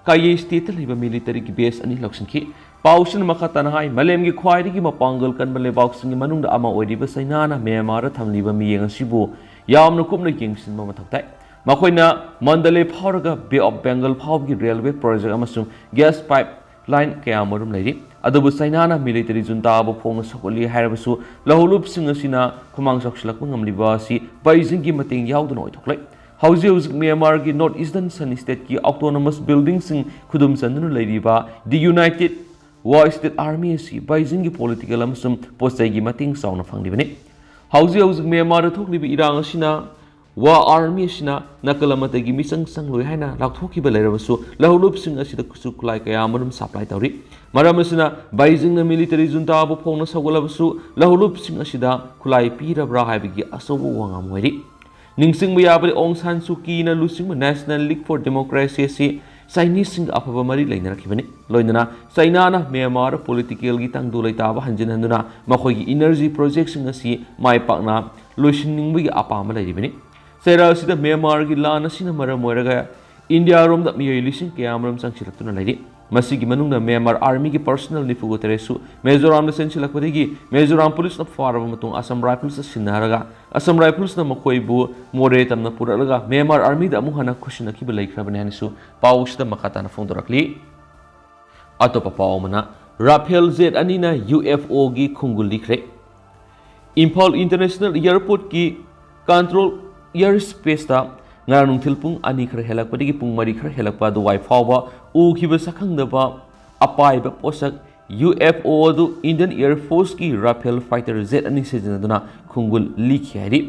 ꯀꯥꯌꯦ ꯁ꯭ꯇꯦꯠꯇ ꯂꯩꯕ ꯃꯤꯂꯤꯇꯔꯤꯒꯤ ꯕꯦꯁ ꯑꯅꯤ ꯂꯧꯁꯤꯟꯈꯤ꯫ ꯄꯥꯎꯁꯤꯅ ꯃꯈꯥ ꯇꯥꯅ ꯍꯥꯏ, ꯃꯥꯂꯦꯝꯒꯤ ꯈ꯭ꯋꯥꯏꯗꯒꯤ ꯃꯄꯥꯡꯒꯜ ꯀꯟꯕ ꯂꯩꯕꯥꯛꯁꯤꯡꯒꯤ ꯃꯅꯨꯡꯗ ꯑꯃ ꯑꯣꯏꯔꯤꯕ ꯆꯩꯅꯥꯅ ꯃ꯭ꯌꯥꯟꯃꯥꯔꯗ ꯊꯝꯂꯤꯕ ꯃꯤꯠꯌꯦꯡ ꯑꯁꯤꯕꯨ ꯌꯥꯝꯅ ꯀꯨꯞꯅ ꯌꯦꯡꯁꯤꯟꯕ ꯃꯊꯧ ꯇꯥꯏ꯫ ꯃꯈꯣꯏꯅ ꯃꯟꯗꯂꯦ ꯐꯥꯎꯔꯒ ꯕꯦ ꯑꯣꯐ ꯕꯦꯡꯒꯜ ꯐꯥꯎꯕꯒꯤ ꯔꯦꯜꯋꯦ ꯄ꯭ꯔꯣꯖꯦꯛ ꯑꯃꯁꯨꯡ ꯒ꯭ꯌꯥꯁ ꯄꯥꯏꯞ ꯂꯥꯏꯟ ꯀꯌꯥ ꯃꯔꯨꯝ ꯂꯩꯔꯤ꯫ ꯑꯗꯨꯕꯨ ꯆꯩꯅꯥꯅ ꯃꯤꯂꯤꯇꯔꯤ ꯖꯨꯟꯇꯥꯕꯨ ꯐꯣꯡꯅ ꯁꯧꯒꯠꯂꯤ ꯍꯥꯏꯔꯕꯁꯨ, ꯂꯥꯜꯍꯧꯂꯨꯞꯁꯤꯡ ꯑꯁꯤꯅ ꯈꯨꯃꯥꯡ ꯆꯥꯎꯁꯤꯜꯂꯛꯄ ꯉꯝꯂꯤꯕ ꯑꯁꯤ ꯕꯩꯖꯤꯡꯒꯤ ꯃꯇꯦꯡ ꯌꯥꯎꯗꯅ ꯑꯣꯏꯊꯣꯛꯂꯦ꯫ ꯍꯧꯖꯤꯛ ꯍꯧꯖꯤꯛ ꯃ꯭ꯌꯥꯟꯃꯥꯔꯒꯤ North Eastern Shan Stateꯀꯤ autonomous buildingꯁꯤꯡ ꯈꯨꯗꯨꯝ ꯆꯟꯗꯨꯅ ꯂꯩꯔꯤꯕ The United Wa State Army ꯑꯁꯤ ꯕꯩꯖꯤꯡꯒꯤ political ꯑꯃꯁꯨꯡ ꯄꯣꯠ ꯆꯩꯒꯤ ꯃꯇꯦꯡ ꯆꯥꯎꯅ ꯐꯪꯂꯤꯕꯅꯤ꯫ ꯍꯧꯖꯤꯛ ꯍꯧꯖꯤꯛ ꯃ꯭ꯌꯥꯟꯃꯥꯔꯗ ꯊꯣꯛꯂꯤꯕ ꯏꯔꯥꯡ ꯑꯁꯤꯅ ꯋꯥ ꯑꯥꯔꯃꯤ ꯑꯁꯤꯅ ꯅꯥꯀꯜ ꯑꯃꯠꯇꯒꯤ ꯃꯤꯆꯪ ꯆꯪꯂꯣꯏ ꯍꯥꯏꯅ ꯂꯥꯎꯊꯣꯛꯈꯤꯕ ꯂꯩꯔꯕꯁꯨ, ꯂꯧꯍꯧꯂꯨꯞꯁꯤꯡ ꯑꯁꯤꯗ ꯈꯨꯠꯁꯨ ꯈꯨꯠꯂꯥꯏ ꯀꯌꯥ ꯑꯃꯔꯣꯝ supply ꯇꯧꯔꯤ꯫ ꯃꯔꯝ ꯑꯁꯤꯅ ꯕꯩꯖꯤꯡꯅ military juntaꯕꯨ ꯐꯣꯡꯅ ꯁꯧꯒꯠꯂꯕꯁꯨ, ꯂꯧꯍꯧꯂꯨꯞꯁꯤꯡ ꯑꯁꯤꯗ ꯈꯨꯠꯂꯥꯏ ꯄꯤꯔꯕ꯭ꯔꯥ ꯍꯥꯏꯕꯒꯤ ꯑꯆꯧꯕ ꯋꯥꯉꯥꯡ ꯑꯣꯏꯔꯤ꯫ ꯅꯤꯡꯁꯤꯡꯕ ꯌꯥꯕꯗꯤ, ꯑꯣꯡ ꯁꯥꯟ ꯁꯨ ꯀꯤꯅ ꯂꯨꯆꯤꯡꯕ National League for Democracy ꯑꯁꯤ ꯆꯥꯏꯅꯤꯁꯁꯤꯡꯒ ꯑꯐꯕ ꯃꯔꯤ ꯂꯩꯅꯔꯛꯈꯤꯕꯅꯤ꯫ ꯂꯣꯏꯅꯅ ꯆꯥꯏꯅꯥꯅ ꯃ꯭ꯌꯥꯟꯃꯥꯔ politicalꯒꯤ ꯇꯪꯗꯨ ꯂꯩꯇꯥꯕ ꯍꯟꯖꯤꯟ ꯍꯟꯗꯨꯅ ꯃꯈꯣꯏꯒꯤ energy projectꯁꯤꯡ ꯑꯁꯤ ꯃꯥꯏ ꯄꯥꯛꯅ ꯂꯣꯏꯁꯤꯟꯅꯤꯡꯕꯒꯤ ꯑꯄꯥꯝꯕ ꯂꯩꯔꯤꯕꯅꯤ꯫ ꯆꯩꯔꯥꯛ ꯑꯁꯤꯗ ꯃ꯭ꯌꯥꯟꯃꯥꯔꯒꯤ ꯂꯥꯟ ꯑꯁꯤꯅ ꯃꯔꯝ ꯑꯣꯏꯔꯒ ꯏꯟꯗꯤꯌꯥꯔꯣꯝꯗ ꯃꯤꯑꯣꯏ ꯂꯤꯁꯤꯡ ꯀꯌꯥ ꯑꯃꯔꯣꯝ ꯆꯪꯁꯤꯜꯂꯛꯇꯨꯅ ꯂꯩꯔꯤ꯫ ꯃꯁꯤꯒꯤ ꯃꯅꯨꯡꯗ ꯃ꯭ꯌꯥꯟꯃꯥꯔ ꯑꯥꯔꯃꯤꯒꯤ personnel ꯅꯤꯐꯨꯒ ꯇꯔꯦꯠꯁꯨ ꯃꯤꯖꯣꯔꯥꯝꯗ ꯆꯦꯟꯁꯤꯜꯂꯛꯄꯗꯒꯤ ꯃꯤꯖꯣꯔꯥꯝ ꯄꯨꯂꯤꯁꯅ ꯐꯥꯔꯕ ꯃꯇꯨꯡ ꯑꯁꯥꯝ ꯔꯥꯏꯐꯜꯁꯇ ꯁꯤꯟꯅꯔꯒ ꯑꯁꯥꯝ ꯔꯥꯏꯐꯜꯁꯅ ꯃꯈꯣꯏꯕꯨ ꯃꯣꯔꯦ ꯇꯝꯅ ꯄꯨꯔꯛꯂꯒ ꯃ꯭ꯌꯥꯟꯃꯥꯔ ꯑꯥꯔꯃꯤꯗ ꯑꯃꯨꯛ ꯍꯟꯅ ꯈꯨꯠꯁꯤꯟꯅꯈꯤꯕ ꯂꯩꯈ꯭ꯔꯕꯅꯤ ꯍꯥꯏꯅꯁꯨ ꯄꯥꯎꯁꯤꯗ ꯃꯈꯥ ꯇꯥꯅ ꯐꯣꯡꯗꯣꯔꯛꯂꯤ꯫ ꯑꯇꯣꯞꯄ ꯄꯥꯎ ꯑꯃꯅ, ꯔꯥꯐꯦꯜ ꯖꯦꯠ ꯑꯅꯤꯅ ꯌꯨ ꯑꯦꯐ ꯑꯣꯒꯤ ꯈꯣꯡꯒꯨꯜ ꯂꯤꯈ꯭ꯔꯦ꯫ ꯏꯝꯐꯥꯜ International Airportꯀꯤ control air spaceꯇ ꯉꯔꯥꯡ ꯅꯨꯡꯊꯤꯜ ꯄꯨꯡ ꯑꯅꯤ ꯈꯔ ꯍꯦꯜꯂꯛꯄꯗꯒꯤ ꯄꯨꯡ ꯃꯔꯤ ꯈꯔ ꯍꯦꯜꯂꯛꯄ ꯑꯗꯨꯋꯥꯏ ꯐꯥꯎꯕ ꯎꯈꯤꯕ ꯁꯛꯈꯪꯗꯕ ꯑꯄꯥꯏꯕ ꯄꯣꯠꯁꯛ ꯌꯨ ꯑꯦꯐ ꯑꯣ ꯑꯗꯨ Indian Air Forceꯀꯤ Rafale fighter jet ꯑꯅꯤ ꯁꯤꯖꯤꯟꯅꯗꯨꯅ ꯈꯣꯡꯒꯨꯜ ꯂꯤꯈꯤ ꯍꯥꯏꯔꯤ꯫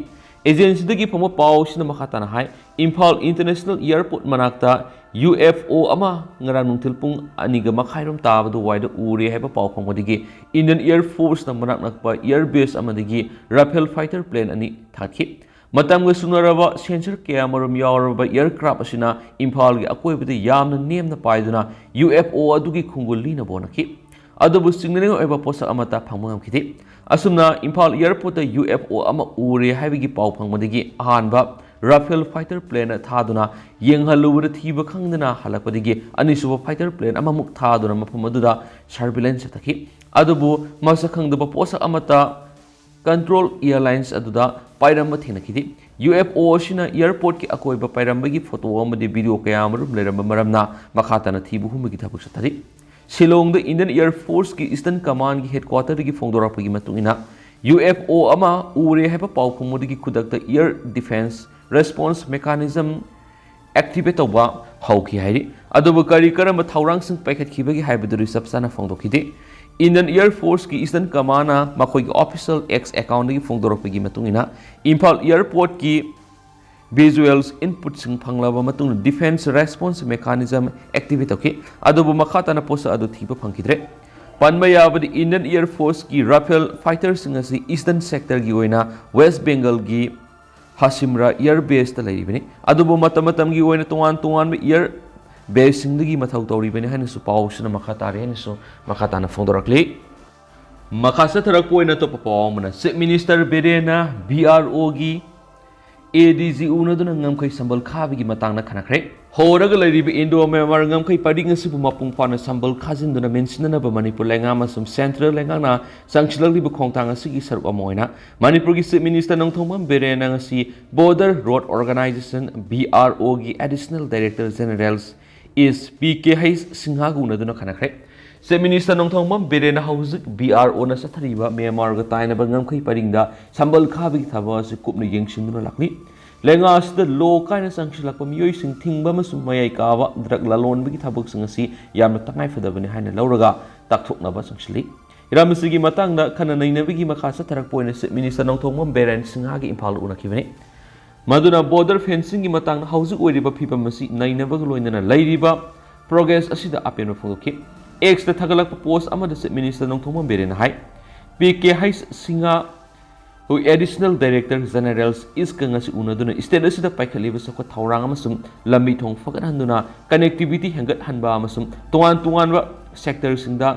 Agencyꯗꯒꯤ ꯐꯪꯕ ꯄꯥꯎꯁꯤꯅ ꯃꯈꯥ ꯇꯥꯅ ꯍꯥꯏ, ꯏꯝꯐꯥꯜ International Airport ꯃꯅꯥꯛꯇ ꯌꯨ ꯑꯦꯐ ꯑꯣ ꯑꯃ ꯉꯔꯥꯡ ꯅꯨꯡꯊꯤꯜ ꯄꯨꯡ ꯑꯅꯤꯒ ꯃꯈꯥꯏꯔꯣꯝ ꯇꯥꯕ ꯑꯗꯨꯋꯥꯏꯗ ꯎꯔꯦ ꯍꯥꯏꯕ ꯄꯥꯎ ꯐꯪꯕꯗꯒꯤ Indian Air Forceꯅ ꯃꯅꯥꯛ ꯅꯛꯄ air base ꯑꯃꯗꯒꯤ Rafale fighter plane ꯑꯅꯤ ꯊꯥꯈꯤ꯫ ꯃꯇꯝꯒ ꯆꯨꯅꯔꯕ sensor ꯀꯌꯥ ꯑꯃꯔꯣꯝ ꯌꯥꯎꯔꯕ aircraft ꯑꯁꯤꯅ ꯏꯝꯐꯥꯜꯒꯤ ꯑꯀꯣꯏꯕꯗ ꯌꯥꯝꯅ ꯅꯦꯝꯅ ꯄꯥꯏꯗꯨꯅ ꯌꯨ ꯑꯦꯐ ꯑꯣ ꯑꯗꯨꯒꯤ ꯈꯣꯡꯒꯨꯜ ꯂꯤꯅꯕ ꯍꯣꯠꯅꯈꯤ꯫ ꯑꯗꯨꯕꯨ ꯆꯤꯡꯅꯅꯤꯡꯉꯥꯏ ꯑꯣꯏꯕ ꯄꯣꯠꯁꯛ ꯑꯃꯠꯇ ꯐꯪꯕ ꯉꯝꯈꯤꯗꯦ꯫ ꯑꯁꯨꯝꯅ ꯏꯝꯐꯥꯜ airportꯇ ꯌꯨ ꯑꯦꯐ ꯑꯣ ꯑꯃ ꯎꯔꯦ ꯍꯥꯏꯕꯒꯤ ꯄꯥꯎ ꯐꯪꯕꯗꯒꯤ ꯑꯍꯥꯟꯕ Rafale fighter plane ꯊꯥꯗꯨꯅ ꯌꯦꯡꯍꯜꯂꯨꯕꯗ ꯊꯤꯕ ꯈꯪꯗꯅ ꯍꯜꯂꯛꯄꯗꯒꯤ ꯑꯅꯤꯁꯨꯕ fighter plane ꯑꯃꯃꯨꯛ ꯊꯥꯗꯨꯅ ꯃꯐꯝ ꯑꯗꯨꯗ surveillance ꯆꯠꯊꯈꯤ꯫ ꯑꯗꯨꯕꯨ ꯃꯁꯛ ꯈꯪꯗꯕ ꯄꯣꯠꯁꯛ ꯑꯃꯠꯇ control airlines ꯑꯗꯨꯗ ꯄꯥꯏꯔꯝꯕ ꯊꯦꯡꯅꯈꯤꯗꯦ꯫ ꯌꯨ ꯑꯦꯐ ꯑꯣ ꯑꯁꯤꯅ airportꯀꯤ ꯑꯀꯣꯏꯕ ꯄꯥꯏꯔꯝꯕꯒꯤ photo ꯑꯃꯗꯤ video ꯀꯌꯥ ꯑꯃꯔꯣꯝ ꯂꯩꯔꯝꯕ ꯃꯔꯝꯅ ꯃꯈꯥ ꯇꯥꯅ ꯊꯤꯕ ꯍꯨꯝꯕꯒꯤ ꯊꯕꯛ ꯆꯠꯊꯔꯤ꯫ ꯁꯤꯂꯣꯡꯗ Indian Air Forceꯀꯤ Eastern Commandꯒꯤ headquarterꯗꯒꯤ ꯐꯣꯡꯗꯣꯔꯛꯄꯒꯤ ꯃꯇꯨꯡ ꯏꯟꯅ, ꯌꯨ ꯑꯦꯐ ꯑꯣ ꯑꯃ ꯎꯔꯦ ꯍꯥꯏꯕ ꯄꯥꯎ ꯐꯪꯕꯗꯒꯤ ꯈꯨꯗꯛꯇ Air Defense Response Mechanism activate ꯇꯧꯕ ꯍꯧꯈꯤ ꯍꯥꯏꯔꯤ꯫ ꯑꯗꯨꯕꯨ ꯀꯔꯤ ꯀꯔꯝꯕ ꯊꯧꯔꯥꯡꯁꯤꯡ ꯄꯥꯏꯈꯠꯈꯤꯕꯒꯦ ꯍꯥꯏꯕꯗꯨꯗꯤ ꯆꯞ ꯆꯥꯅ ꯐꯣꯡꯗꯣꯛꯈꯤꯗꯦ꯫ Indian Air Force ꯀꯤ Eastern Command ꯅ ꯃꯈꯣꯏꯒꯤ official X account ꯗꯒꯤ ꯐꯣꯡꯗꯣꯔꯛꯄꯒꯤ ꯃꯇꯨꯡ ꯏꯟꯅ, ꯏꯝꯐꯥꯜ airport ꯀꯤ visuals input ꯁꯤꯡ ꯐꯪꯂꯕ ꯃꯇꯨꯡꯗ Defense Response Mechanism activate ꯇꯧꯈꯤ꯫ ꯑꯗꯨꯕꯨ ꯃꯈꯥ ꯇꯥꯅ ꯄꯣꯠꯁꯛ ꯑꯗꯨ ꯊꯤꯕ ꯐꯪꯈꯤꯗ꯭ꯔꯦ꯫ ꯄꯟꯕ ꯌꯥꯕꯗꯤ, Indian Air Force ꯀꯤ Rafale fighter ꯁꯤꯡ ꯑꯁꯤ Eastern Sector ꯒꯤ ꯑꯣꯏꯅ West Bengal ꯒꯤ ꯍꯥꯁꯤꯝꯔꯥ Air Base ꯇ ꯂꯩꯔꯤꯕꯅꯤ꯫ ꯑꯗꯨꯕꯨ ꯃꯇꯝ ꯃꯇꯝꯒꯤ ꯑꯣꯏꯅ ꯇꯣꯉꯥꯟ ꯇꯣꯉꯥꯟꯕ air base ꯁꯤꯡꯗꯒꯤ ꯃꯊꯧ ꯇꯧꯔꯤꯕꯅꯤ ꯍꯥꯏꯅꯁꯨ ꯄꯥꯎꯁꯤꯅ ꯃꯈꯥ ꯇꯥꯔꯤ ꯍꯥꯏꯅꯁꯨ ꯃꯈꯥ ꯇꯥꯅ ꯐꯣꯡꯗꯣꯔꯛꯂꯤ꯫ ꯃꯈꯥ ꯆꯠꯊꯔꯛꯄ ꯑꯣꯏꯅ ꯑꯇꯣꯞꯄ ꯄꯥꯎ ꯑꯃꯅ, Chief Minister ꯕꯤꯔꯦꯟꯅ ꯕꯤ ꯑꯥꯔ ꯑꯣ ꯒꯤ ꯑꯦ ꯗꯤ ꯖꯤ ꯎꯅꯗꯨꯅ ꯉꯝꯈꯩ ꯁꯝꯕꯜ ꯈꯥꯕꯒꯤ ꯃꯇꯥꯡꯗ ꯈꯟꯅꯈ꯭ꯔꯦ꯫ ꯍꯧꯔꯒ ꯂꯩꯔꯤꯕ Indo Myanmar ꯉꯝꯈꯩ ꯄꯔꯤꯡ ꯑꯁꯤꯕꯨ ꯃꯄꯨꯡ ꯐꯥꯅ ꯁꯝꯕꯜ ꯈꯥꯖꯤꯟꯗꯨꯅ ꯃꯦꯟꯁꯤꯟꯅꯅꯕ ꯃꯅꯤꯄꯨꯔ ꯂꯩꯉꯥꯛ ꯑꯃꯁꯨꯡ Central ꯂꯩꯉꯥꯛꯅ ꯆꯪꯁꯤꯜꯂꯛꯂꯤꯕ ꯈꯣꯡꯊꯥꯡ ꯑꯁꯤꯒꯤ ꯁꯔꯨꯛ ꯑꯃ ꯑꯣꯏꯅ ꯃꯅꯤꯄꯨꯔꯒꯤ Chief Minister ꯅꯣꯡꯊꯣꯝꯕꯝ ꯕꯤꯔꯦꯟꯅ ꯉꯁꯤ Border Road Organisation, B R O ꯒꯤ Additional Director General East P K H ꯁꯤꯡꯍꯥꯒ ꯎꯅꯗꯨꯅ ꯈꯟꯅꯈ꯭ꯔꯦ꯫ Chief Minister ꯅꯣꯡꯊꯣꯝꯕꯝ ꯕꯤꯔꯦꯟꯅ ꯍꯧꯖꯤꯛ ꯕꯤ ꯑꯥꯔ ꯑꯣꯅ ꯆꯠꯊꯔꯤꯕ ꯃ꯭ꯌꯥꯟꯃꯥꯔꯒ ꯇꯥꯏꯅꯕ ꯉꯝꯈꯩ ꯄꯔꯤꯡꯗ ꯁꯝꯕꯜ ꯈꯥꯕꯒꯤ ꯊꯕꯛ ꯑꯁꯤ ꯀꯨꯞꯅ ꯌꯦꯡꯁꯤꯟꯗꯨꯅ ꯂꯥꯛꯂꯤ꯫ ꯂꯩꯉꯥꯛ ꯑꯁꯤꯗ ꯂꯣ ꯀꯥꯏꯅ ꯆꯪꯁꯤꯜꯂꯛꯄ ꯃꯤꯑꯣꯏꯁꯤꯡ ꯊꯤꯡꯕ ꯑꯃꯁꯨꯡ ꯃꯌꯥꯏ ꯀꯥꯕ ꯗ꯭ꯔꯒ ꯂꯂꯣꯟꯕꯒꯤ ꯊꯕꯛꯁꯤꯡ ꯑꯁꯤ ꯌꯥꯝꯅ ꯇꯉꯥꯏꯐꯗꯕꯅꯤ ꯍꯥꯏꯅ ꯂꯧꯔꯒ ꯇꯥꯛꯊꯣꯛꯅꯕ ꯆꯪꯁꯤꯜꯂꯤ꯫ ꯍꯤꯔꯝ ꯑꯁꯤꯒꯤ ꯃꯇꯥꯡꯗ ꯈꯟꯅ ꯅꯩꯅꯕꯒꯤ ꯃꯈꯥ ꯆꯠꯊꯔꯛꯄ ꯑꯣꯏꯅ Chief Minister ꯅꯣꯡꯊꯣꯝꯕꯝ ꯕꯤꯔꯦꯟ ꯁꯤꯡꯍꯥꯒꯤ ꯏꯝꯐꯥꯜꯗ ꯎꯅꯈꯤꯕꯅꯤ꯫ ꯃꯗꯨꯅ border fencingꯒꯤ ꯃꯇꯥꯡꯗ ꯍꯧꯖꯤꯛ ꯑꯣꯏꯔꯤꯕ ꯐꯤꯕꯝ ꯑꯁꯤ ꯅꯩꯅꯕꯒ ꯂꯣꯏꯅꯅ ꯂꯩꯔꯤꯕ progress ꯑꯁꯤꯗ ꯑꯄꯦꯟꯕ ꯐꯣꯡꯗꯣꯛꯈꯤ꯫ Xꯇ ꯊꯥꯒꯠꯂꯛꯄ post ꯑꯃꯗ Chief Minister ꯅꯣꯡꯊꯣꯝꯕꯝ ꯕꯤꯔꯦꯟꯅ ꯍꯥꯏ, P K H Singh, Additional Director General Eastꯀ ꯉꯁꯤ ꯎꯅꯗꯨꯅ state ꯑꯁꯤꯗ ꯄꯥꯏꯈꯠꯂꯤꯕ ꯆꯥꯎꯈꯠ ꯊꯧꯔꯥꯡ ꯑꯃꯁꯨꯡ ꯂꯝꯕꯤ ꯊꯣꯡ ꯐꯒꯠꯍꯟꯗꯨꯅ connectivity ꯍꯦꯟꯒꯠꯍꯟꯕ ꯑꯃꯁꯨꯡ ꯇꯣꯉꯥꯟ ꯇꯣꯉꯥꯟꯕ sectorꯁꯤꯡꯗ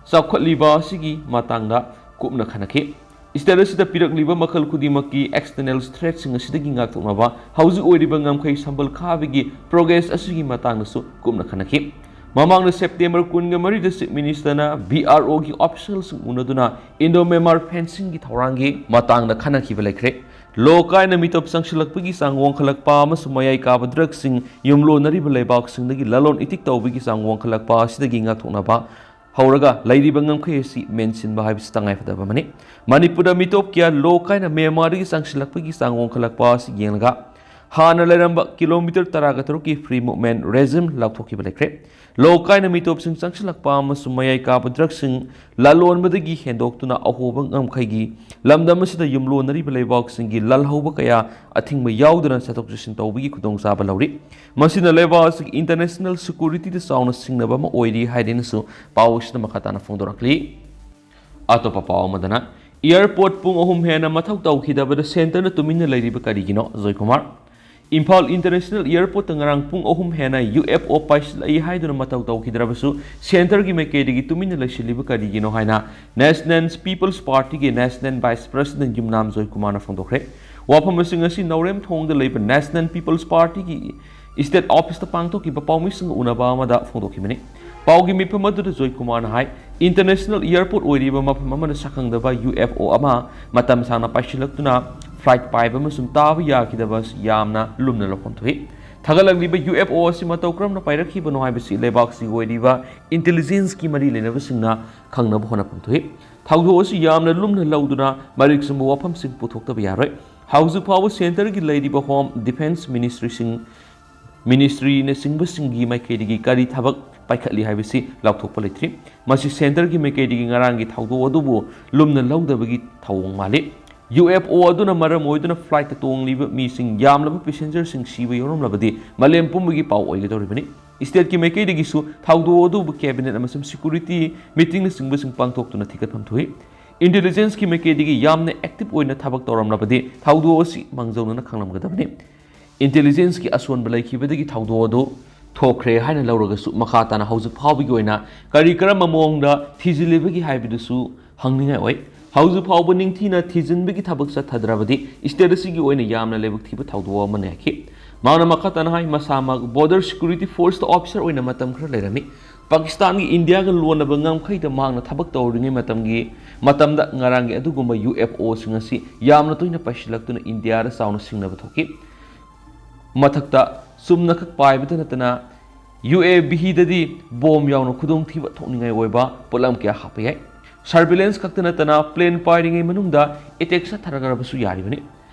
ꯆꯥꯎꯈꯠꯂꯤꯕ ꯑꯁꯤꯒꯤ ꯃꯇꯥꯡꯗ ꯀꯨꯞꯅ ꯈꯟꯅꯈꯤ꯫ State ꯑꯁꯤꯗ ꯄꯤꯔꯛꯂꯤꯕ ꯃꯈꯜ ꯈꯨꯗꯤꯡꯃꯛꯀꯤ external threatꯁꯤꯡ ꯑꯁꯤꯗꯒꯤ ꯉꯥꯛꯊꯣꯛꯅꯕ ꯍꯧꯖꯤꯛ ꯑꯣꯏꯔꯤꯕ ꯉꯝꯈꯩ ꯁꯝꯕꯜ ꯈꯥꯕꯒꯤ progress ꯑꯁꯤꯒꯤ ꯃꯇꯥꯡꯗꯁꯨ ꯀꯨꯞꯅ ꯈꯟꯅꯈꯤ꯫ ꯃꯃꯥꯡꯗ September ꯀꯨꯟꯒ ꯃꯔꯤꯗ Chief Ministerꯅ ꯕꯤ ꯑꯥꯔ ꯑꯣꯒꯤ officialꯁꯤꯡ ꯎꯅꯗꯨꯅ Indo Myanmar fencingꯒꯤ ꯊꯧꯔꯥꯡꯒꯤ ꯃꯇꯥꯡꯗ ꯈꯟꯅꯈꯤꯕ ꯂꯩꯈ꯭ꯔꯦ꯫ ꯂꯣ ꯀꯥꯏꯅ ꯃꯤꯇꯣꯞ ꯆꯪꯁꯤꯜꯂꯛꯄꯒꯤ ꯆꯥꯡ ꯋꯥꯡꯈꯠꯂꯛꯄ ꯑꯃꯁꯨꯡ ꯃꯌꯥꯏ ꯀꯥꯕ ꯗ꯭ꯔꯒꯁꯤꯡ ꯌꯨꯝꯂꯣꯟꯅꯔꯤꯕ ꯂꯩꯕꯥꯛꯁꯤꯡꯗꯒꯤ ꯂꯂꯣꯟ ꯏꯇꯤꯛ ꯇꯧꯕꯒꯤ ꯆꯥꯡ ꯋꯥꯡꯈꯠꯂꯛꯄ ꯑꯁꯤꯗꯒꯤ ꯉꯥꯛꯊꯣꯛꯅꯕ ꯍꯧꯔꯒ ꯂꯩꯔꯤꯕ ꯉꯝꯈꯩ ꯑꯁꯤ ꯃꯦꯟꯁꯤꯟꯕ ꯍꯥꯏꯕꯁꯤ ꯇꯉꯥꯏꯐꯗꯕ ꯑꯃꯅꯤ꯫ ꯃꯅꯤꯄꯨꯔꯗ ꯃꯤꯇꯣꯞ ꯀꯌꯥ ꯂꯣ ꯀꯥꯏꯅ ꯃ꯭ꯌꯥꯟꯃꯥꯔꯗꯒꯤ ꯆꯪꯁꯤꯜꯂꯛꯄꯒꯤ ꯆꯥꯡ ꯋꯥꯡꯈꯠꯂꯛꯄ ꯑꯁꯤ ꯌꯦꯡꯂꯒ, ꯍꯥꯟꯅ ꯂꯩꯔꯝꯕ ꯀꯤꯂꯣꯃꯤꯇꯔ ꯇꯔꯥꯒ ꯇꯔꯨꯛꯀꯤ free movement regime ꯂꯥꯎꯊꯣꯛꯈꯤꯕ ꯂꯩꯈ꯭ꯔꯦ꯫ ꯂꯣ ꯀꯥꯏꯅ ꯃꯤꯇꯣꯞꯁꯤꯡ ꯆꯪꯁꯤꯜꯂꯛꯄ ꯑꯃꯁꯨꯡ ꯃꯌꯥꯏ ꯀꯥꯕ ꯗ꯭ꯔꯒꯁꯤꯡ ꯂꯂꯣꯟꯕꯗꯒꯤ ꯍꯦꯟꯗꯣꯛꯇꯨꯅ ꯑꯍꯣꯕ ꯉꯝꯈꯩꯒꯤ ꯂꯝꯗꯝ ꯑꯁꯤꯗ ꯌꯨꯝꯂꯣꯟꯅꯔꯤꯕ ꯂꯩꯕꯥꯛꯁꯤꯡꯒꯤ ꯂꯥꯜꯍꯧꯕ ꯀꯌꯥ ꯑꯊꯤꯡꯕ ꯌꯥꯎꯗꯅ ꯆꯠꯊꯣꯛ ꯆꯠꯁꯤꯟ ꯇꯧꯕꯒꯤ ꯈꯨꯗꯣꯡꯆꯥꯕ ꯂꯧꯔꯤ꯫ ꯃꯁꯤꯅ ꯂꯩꯕꯥꯛ ꯑꯁꯤꯒꯤ international securityꯗ ꯆꯥꯎꯅ ꯁꯤꯡꯅꯕ ꯑꯃ ꯑꯣꯏꯔꯤ ꯍꯥꯏꯗꯨꯅꯁꯨ ꯄꯥꯎ ꯑꯁꯤꯅ ꯃꯈꯥ ꯇꯥꯅ ꯐꯣꯡꯗꯣꯔꯛꯂꯤ꯫ ꯑꯇꯣꯞꯄ ꯄꯥꯎ ꯑꯃꯗꯅ, airport ꯄꯨꯡ ꯑꯍꯨꯝ ꯍꯦꯟꯅ ꯃꯊꯧ ꯇꯧꯈꯤꯗꯕꯗ centreꯅ ꯇꯨꯃꯤꯟꯅ ꯂꯩꯔꯤꯕ ꯀꯔꯤꯒꯤꯅꯣ? ꯖꯣꯏꯀꯨꯃꯥꯔ꯫ ꯏꯝꯐꯥꯜ International Airportꯇ ꯉꯔꯥꯡ ꯄꯨꯡ ꯑꯍꯨꯝ ꯍꯦꯟꯅ UFO ꯄꯥꯏꯁꯤꯜꯂꯛꯏ ꯍꯥꯏꯗꯨꯅ ꯃꯊꯧ ꯇꯧꯈꯤꯗ꯭ꯔꯕꯁꯨ centreꯒꯤ ꯃꯥꯏꯀꯩꯗꯒꯤ ꯇꯨꯃꯤꯟꯅ ꯂꯩꯁꯤꯜꯂꯤꯕ ꯀꯔꯤꯒꯤꯅꯣ ꯍꯥꯏꯅ National People's Partyꯒꯤ National Vice President ꯌꯨꯝꯅꯥꯝ ꯖꯣꯏꯀꯨꯃꯥꯔꯅ ꯐꯣꯡꯗꯣꯛꯈ꯭ꯔꯦ꯫ ꯋꯥꯐꯝꯁꯤꯡ ꯑꯁꯤ ꯅꯥꯎꯔꯦꯝꯊꯣꯡꯗ ꯂꯩꯕ National People's Partyꯒꯤ state officeꯇ ꯄꯥꯡꯊꯣꯛꯈꯤꯕ ꯄꯥꯎꯃꯤꯁꯤꯡꯒ ꯎꯅꯕ ꯑꯃꯗ ꯐꯣꯡꯗꯣꯛꯈꯤꯕꯅꯤ꯫ ꯄꯥꯎꯒꯤ ꯃꯤꯐꯝ ꯑꯗꯨꯗ ꯖꯣꯏꯀꯨꯃꯥꯔꯅ ꯍꯥꯏ, International Airport ꯑꯣꯏꯔꯤꯕ ꯃꯐꯝ ꯑꯃꯗ ꯁꯛꯈꯪꯗꯕ UFO ꯑꯃ ꯃꯇꯝ ꯁꯥꯡꯅ ꯄꯥꯏꯁꯤꯜꯂꯛꯇꯨꯅ flight ꯄꯥꯏꯕ ꯑꯃꯁꯨꯡ ꯇꯥꯕ ꯌꯥꯈꯤꯗꯕ ꯑꯁꯤ ꯌꯥꯝꯅ ꯂꯨꯝꯅ ꯂꯧꯐꯝ ꯊꯣꯛꯏ꯫ ꯊꯥꯒꯠꯂꯛꯂꯤꯕ UFO ꯑꯁꯤ ꯃꯇꯧ ꯀꯔꯝꯅ ꯄꯥꯏꯔꯛꯈꯤꯕꯅꯣ ꯍꯥꯏꯕꯁꯤ ꯂꯩꯕꯥꯛꯁꯤꯒꯤ ꯑꯣꯏꯔꯤꯕ intelligenceꯀꯤ ꯃꯔꯤ ꯂꯩꯅꯕꯁꯤꯡꯅ ꯈꯪꯅꯕ ꯍꯣꯠꯅꯐꯝ ꯊꯣꯛꯏ꯫ ꯊꯧꯗꯣꯛ ꯑꯁꯤ ꯌꯥꯝꯅ ꯂꯨꯝꯅ ꯂꯧꯗꯨꯅ ꯃꯔꯤꯛ ꯆꯨꯝꯕ ꯋꯥꯐꯝꯁꯤꯡ ꯄꯨꯊꯣꯛꯇꯕ ꯌꯥꯔꯣꯏ꯫ ꯍꯧꯖꯤꯛ ꯐꯥꯎꯕ centreꯒꯤ ꯂꯩꯔꯤꯕ Home Defence Ministryꯁꯤꯡ, ministryꯅꯆꯤꯡꯕꯁꯤꯡꯒꯤ ꯃꯥꯏꯀꯩꯗꯒꯤ ꯀꯔꯤ ꯊꯕꯛ ꯄꯥꯏꯈꯠꯂꯤ ꯍꯥꯏꯕꯁꯤ ꯂꯥꯎꯊꯣꯛꯄ ꯂꯩꯇ꯭ꯔꯤ꯫ ꯃꯁꯤ centreꯒꯤ ꯃꯥꯏꯀꯩꯗꯒꯤ ꯉꯔꯥꯡꯒꯤ ꯊꯧꯗꯣꯛ ꯑꯗꯨꯕꯨ ꯂꯨꯝꯅ ꯂꯧꯗꯕꯒꯤ ꯊꯧꯑꯣꯡ ꯃꯥꯜꯂꯤ꯫ UFO ꯑꯗꯨꯅ ꯃꯔꯝ ꯑꯣꯏꯗꯨꯅ flightꯇ ꯇꯣꯡꯂꯤꯕ ꯃꯤꯁꯤꯡ ꯌꯥꯝꯂꯕ passengerꯁꯤꯡ ꯁꯤꯕ ꯌꯥꯎꯔꯝꯂꯕꯗꯤ ꯃꯥꯂꯦꯝ ꯄꯨꯝꯕꯒꯤ ꯄꯥꯎ ꯑꯣꯏꯒꯗꯧꯔꯤꯕꯅꯤ꯫ Stateꯀꯤ ꯃꯥꯏꯀꯩꯗꯒꯤꯁꯨ ꯊꯧꯗꯣꯛ ꯑꯗꯨꯕꯨ cabinet ꯑꯃꯁꯨꯡ security meetingꯅꯆꯤꯡꯕꯁꯤꯡ ꯄꯥꯡꯊꯣꯛꯇꯨꯅ ꯊꯤꯒꯠꯐꯝ ꯊꯣꯛꯏ꯫ Intelligenceꯀꯤ ꯃꯥꯏꯀꯩꯗꯒꯤ ꯌꯥꯝꯅ active ꯑꯣꯏꯅ ꯊꯕꯛ ꯇꯧꯔꯝꯂꯕꯗꯤ ꯊꯧꯗꯣꯛ ꯑꯁꯤ ꯃꯥꯡꯖꯧꯅꯅ ꯈꯪꯂꯝꯒꯗꯕꯅꯤ꯫ Intelligenceꯀꯤ ꯑꯁꯣꯟꯕ ꯂꯩꯈꯤꯕꯗꯒꯤ ꯊꯧꯗꯣꯛ ꯑꯗꯨ ꯊꯣꯛꯈ꯭ꯔꯦ ꯍꯥꯏꯅ ꯂꯧꯔꯒꯁꯨ, ꯃꯈꯥ ꯇꯥꯅ ꯍꯧꯖꯤꯛ ꯐꯥꯎꯕꯒꯤ ꯑꯣꯏꯅ ꯀꯔꯤ ꯀꯔꯝꯕ ꯃꯑꯣꯡꯗ ꯊꯤꯖꯤꯜꯂꯤꯕꯒꯦ ꯍꯥꯏꯕꯗꯨꯁꯨ ꯍꯪꯅꯤꯡꯉꯥꯏ ꯑꯣꯏ꯫ ꯍꯧꯖꯤꯛ ꯐꯥꯎꯕ ꯅꯤꯡꯊꯤꯅ ꯊꯤꯖꯤꯟꯕꯒꯤ ꯊꯕꯛ ꯆꯠꯊꯗ꯭ꯔꯕꯗꯤ state ꯑꯁꯤꯒꯤ ꯑꯣꯏꯅ ꯌꯥꯝꯅ ꯂꯥꯏꯕꯛ ꯊꯤꯕ ꯊꯧꯗꯣꯛ ꯑꯃꯅꯤ ꯍꯥꯏꯈꯤ꯫ ꯃꯍꯥꯛꯅ ꯃꯈꯥ ꯇꯥꯅ ꯍꯥꯏ, ꯃꯁꯥꯃꯛ Border Security Forceꯇ officer ꯑꯣꯏꯅ ꯃꯇꯝ ꯈꯔ ꯂꯩꯔꯝꯃꯤ꯫ ꯄꯥꯀꯤꯁꯇꯥꯟꯒꯤ ꯏꯟꯗꯤꯌꯥꯒ ꯂꯣꯟꯅꯕ ꯉꯝꯈꯩꯗ ꯃꯍꯥꯛꯅ ꯊꯕꯛ ꯇꯧꯔꯤꯉꯩ ꯃꯇꯝꯒꯤ, ꯃꯇꯝꯗ ꯉꯔꯥꯡꯒꯤ ꯑꯗꯨꯒꯨꯝꯕ UFOꯁꯤꯡ ꯑꯁꯤ ꯌꯥꯝꯅ ꯇꯣꯏꯅ ꯄꯥꯏꯁꯤꯜꯂꯛꯇꯨꯅ ꯏꯟꯗꯤꯌꯥꯗ ꯆꯥꯎꯅ ꯁꯤꯡꯅꯕ ꯊꯣꯛꯈꯤ꯫ ꯃꯊꯛꯇ ꯆꯨꯝꯅꯈꯛ ꯄꯥꯏꯕꯇ ꯅꯠꯇꯅ ꯌꯨ ꯑꯦ ꯚꯤꯗꯗꯤ ꯕꯣꯝ ꯌꯥꯎꯅ ꯈꯨꯗꯣꯡꯊꯤꯕ ꯊꯣꯛꯅꯤꯡꯉꯥꯏ ꯑꯣꯏꯕ ꯄꯣꯠꯂꯝ ꯀꯌꯥ ꯍꯥꯞꯄ ꯌꯥꯏ꯫ ꯁꯔꯚꯤꯂꯦꯟꯁ ꯈꯛꯇ ꯅꯠꯇꯅ ꯄ꯭ꯂꯦꯟ ꯄꯥꯏꯔꯤꯉꯩ ꯃꯅꯨꯡꯗ ꯑꯦꯇꯦꯛ ꯆꯠꯊꯔꯛꯂꯕꯁꯨ ꯌꯥꯔꯤꯕꯅꯤ꯫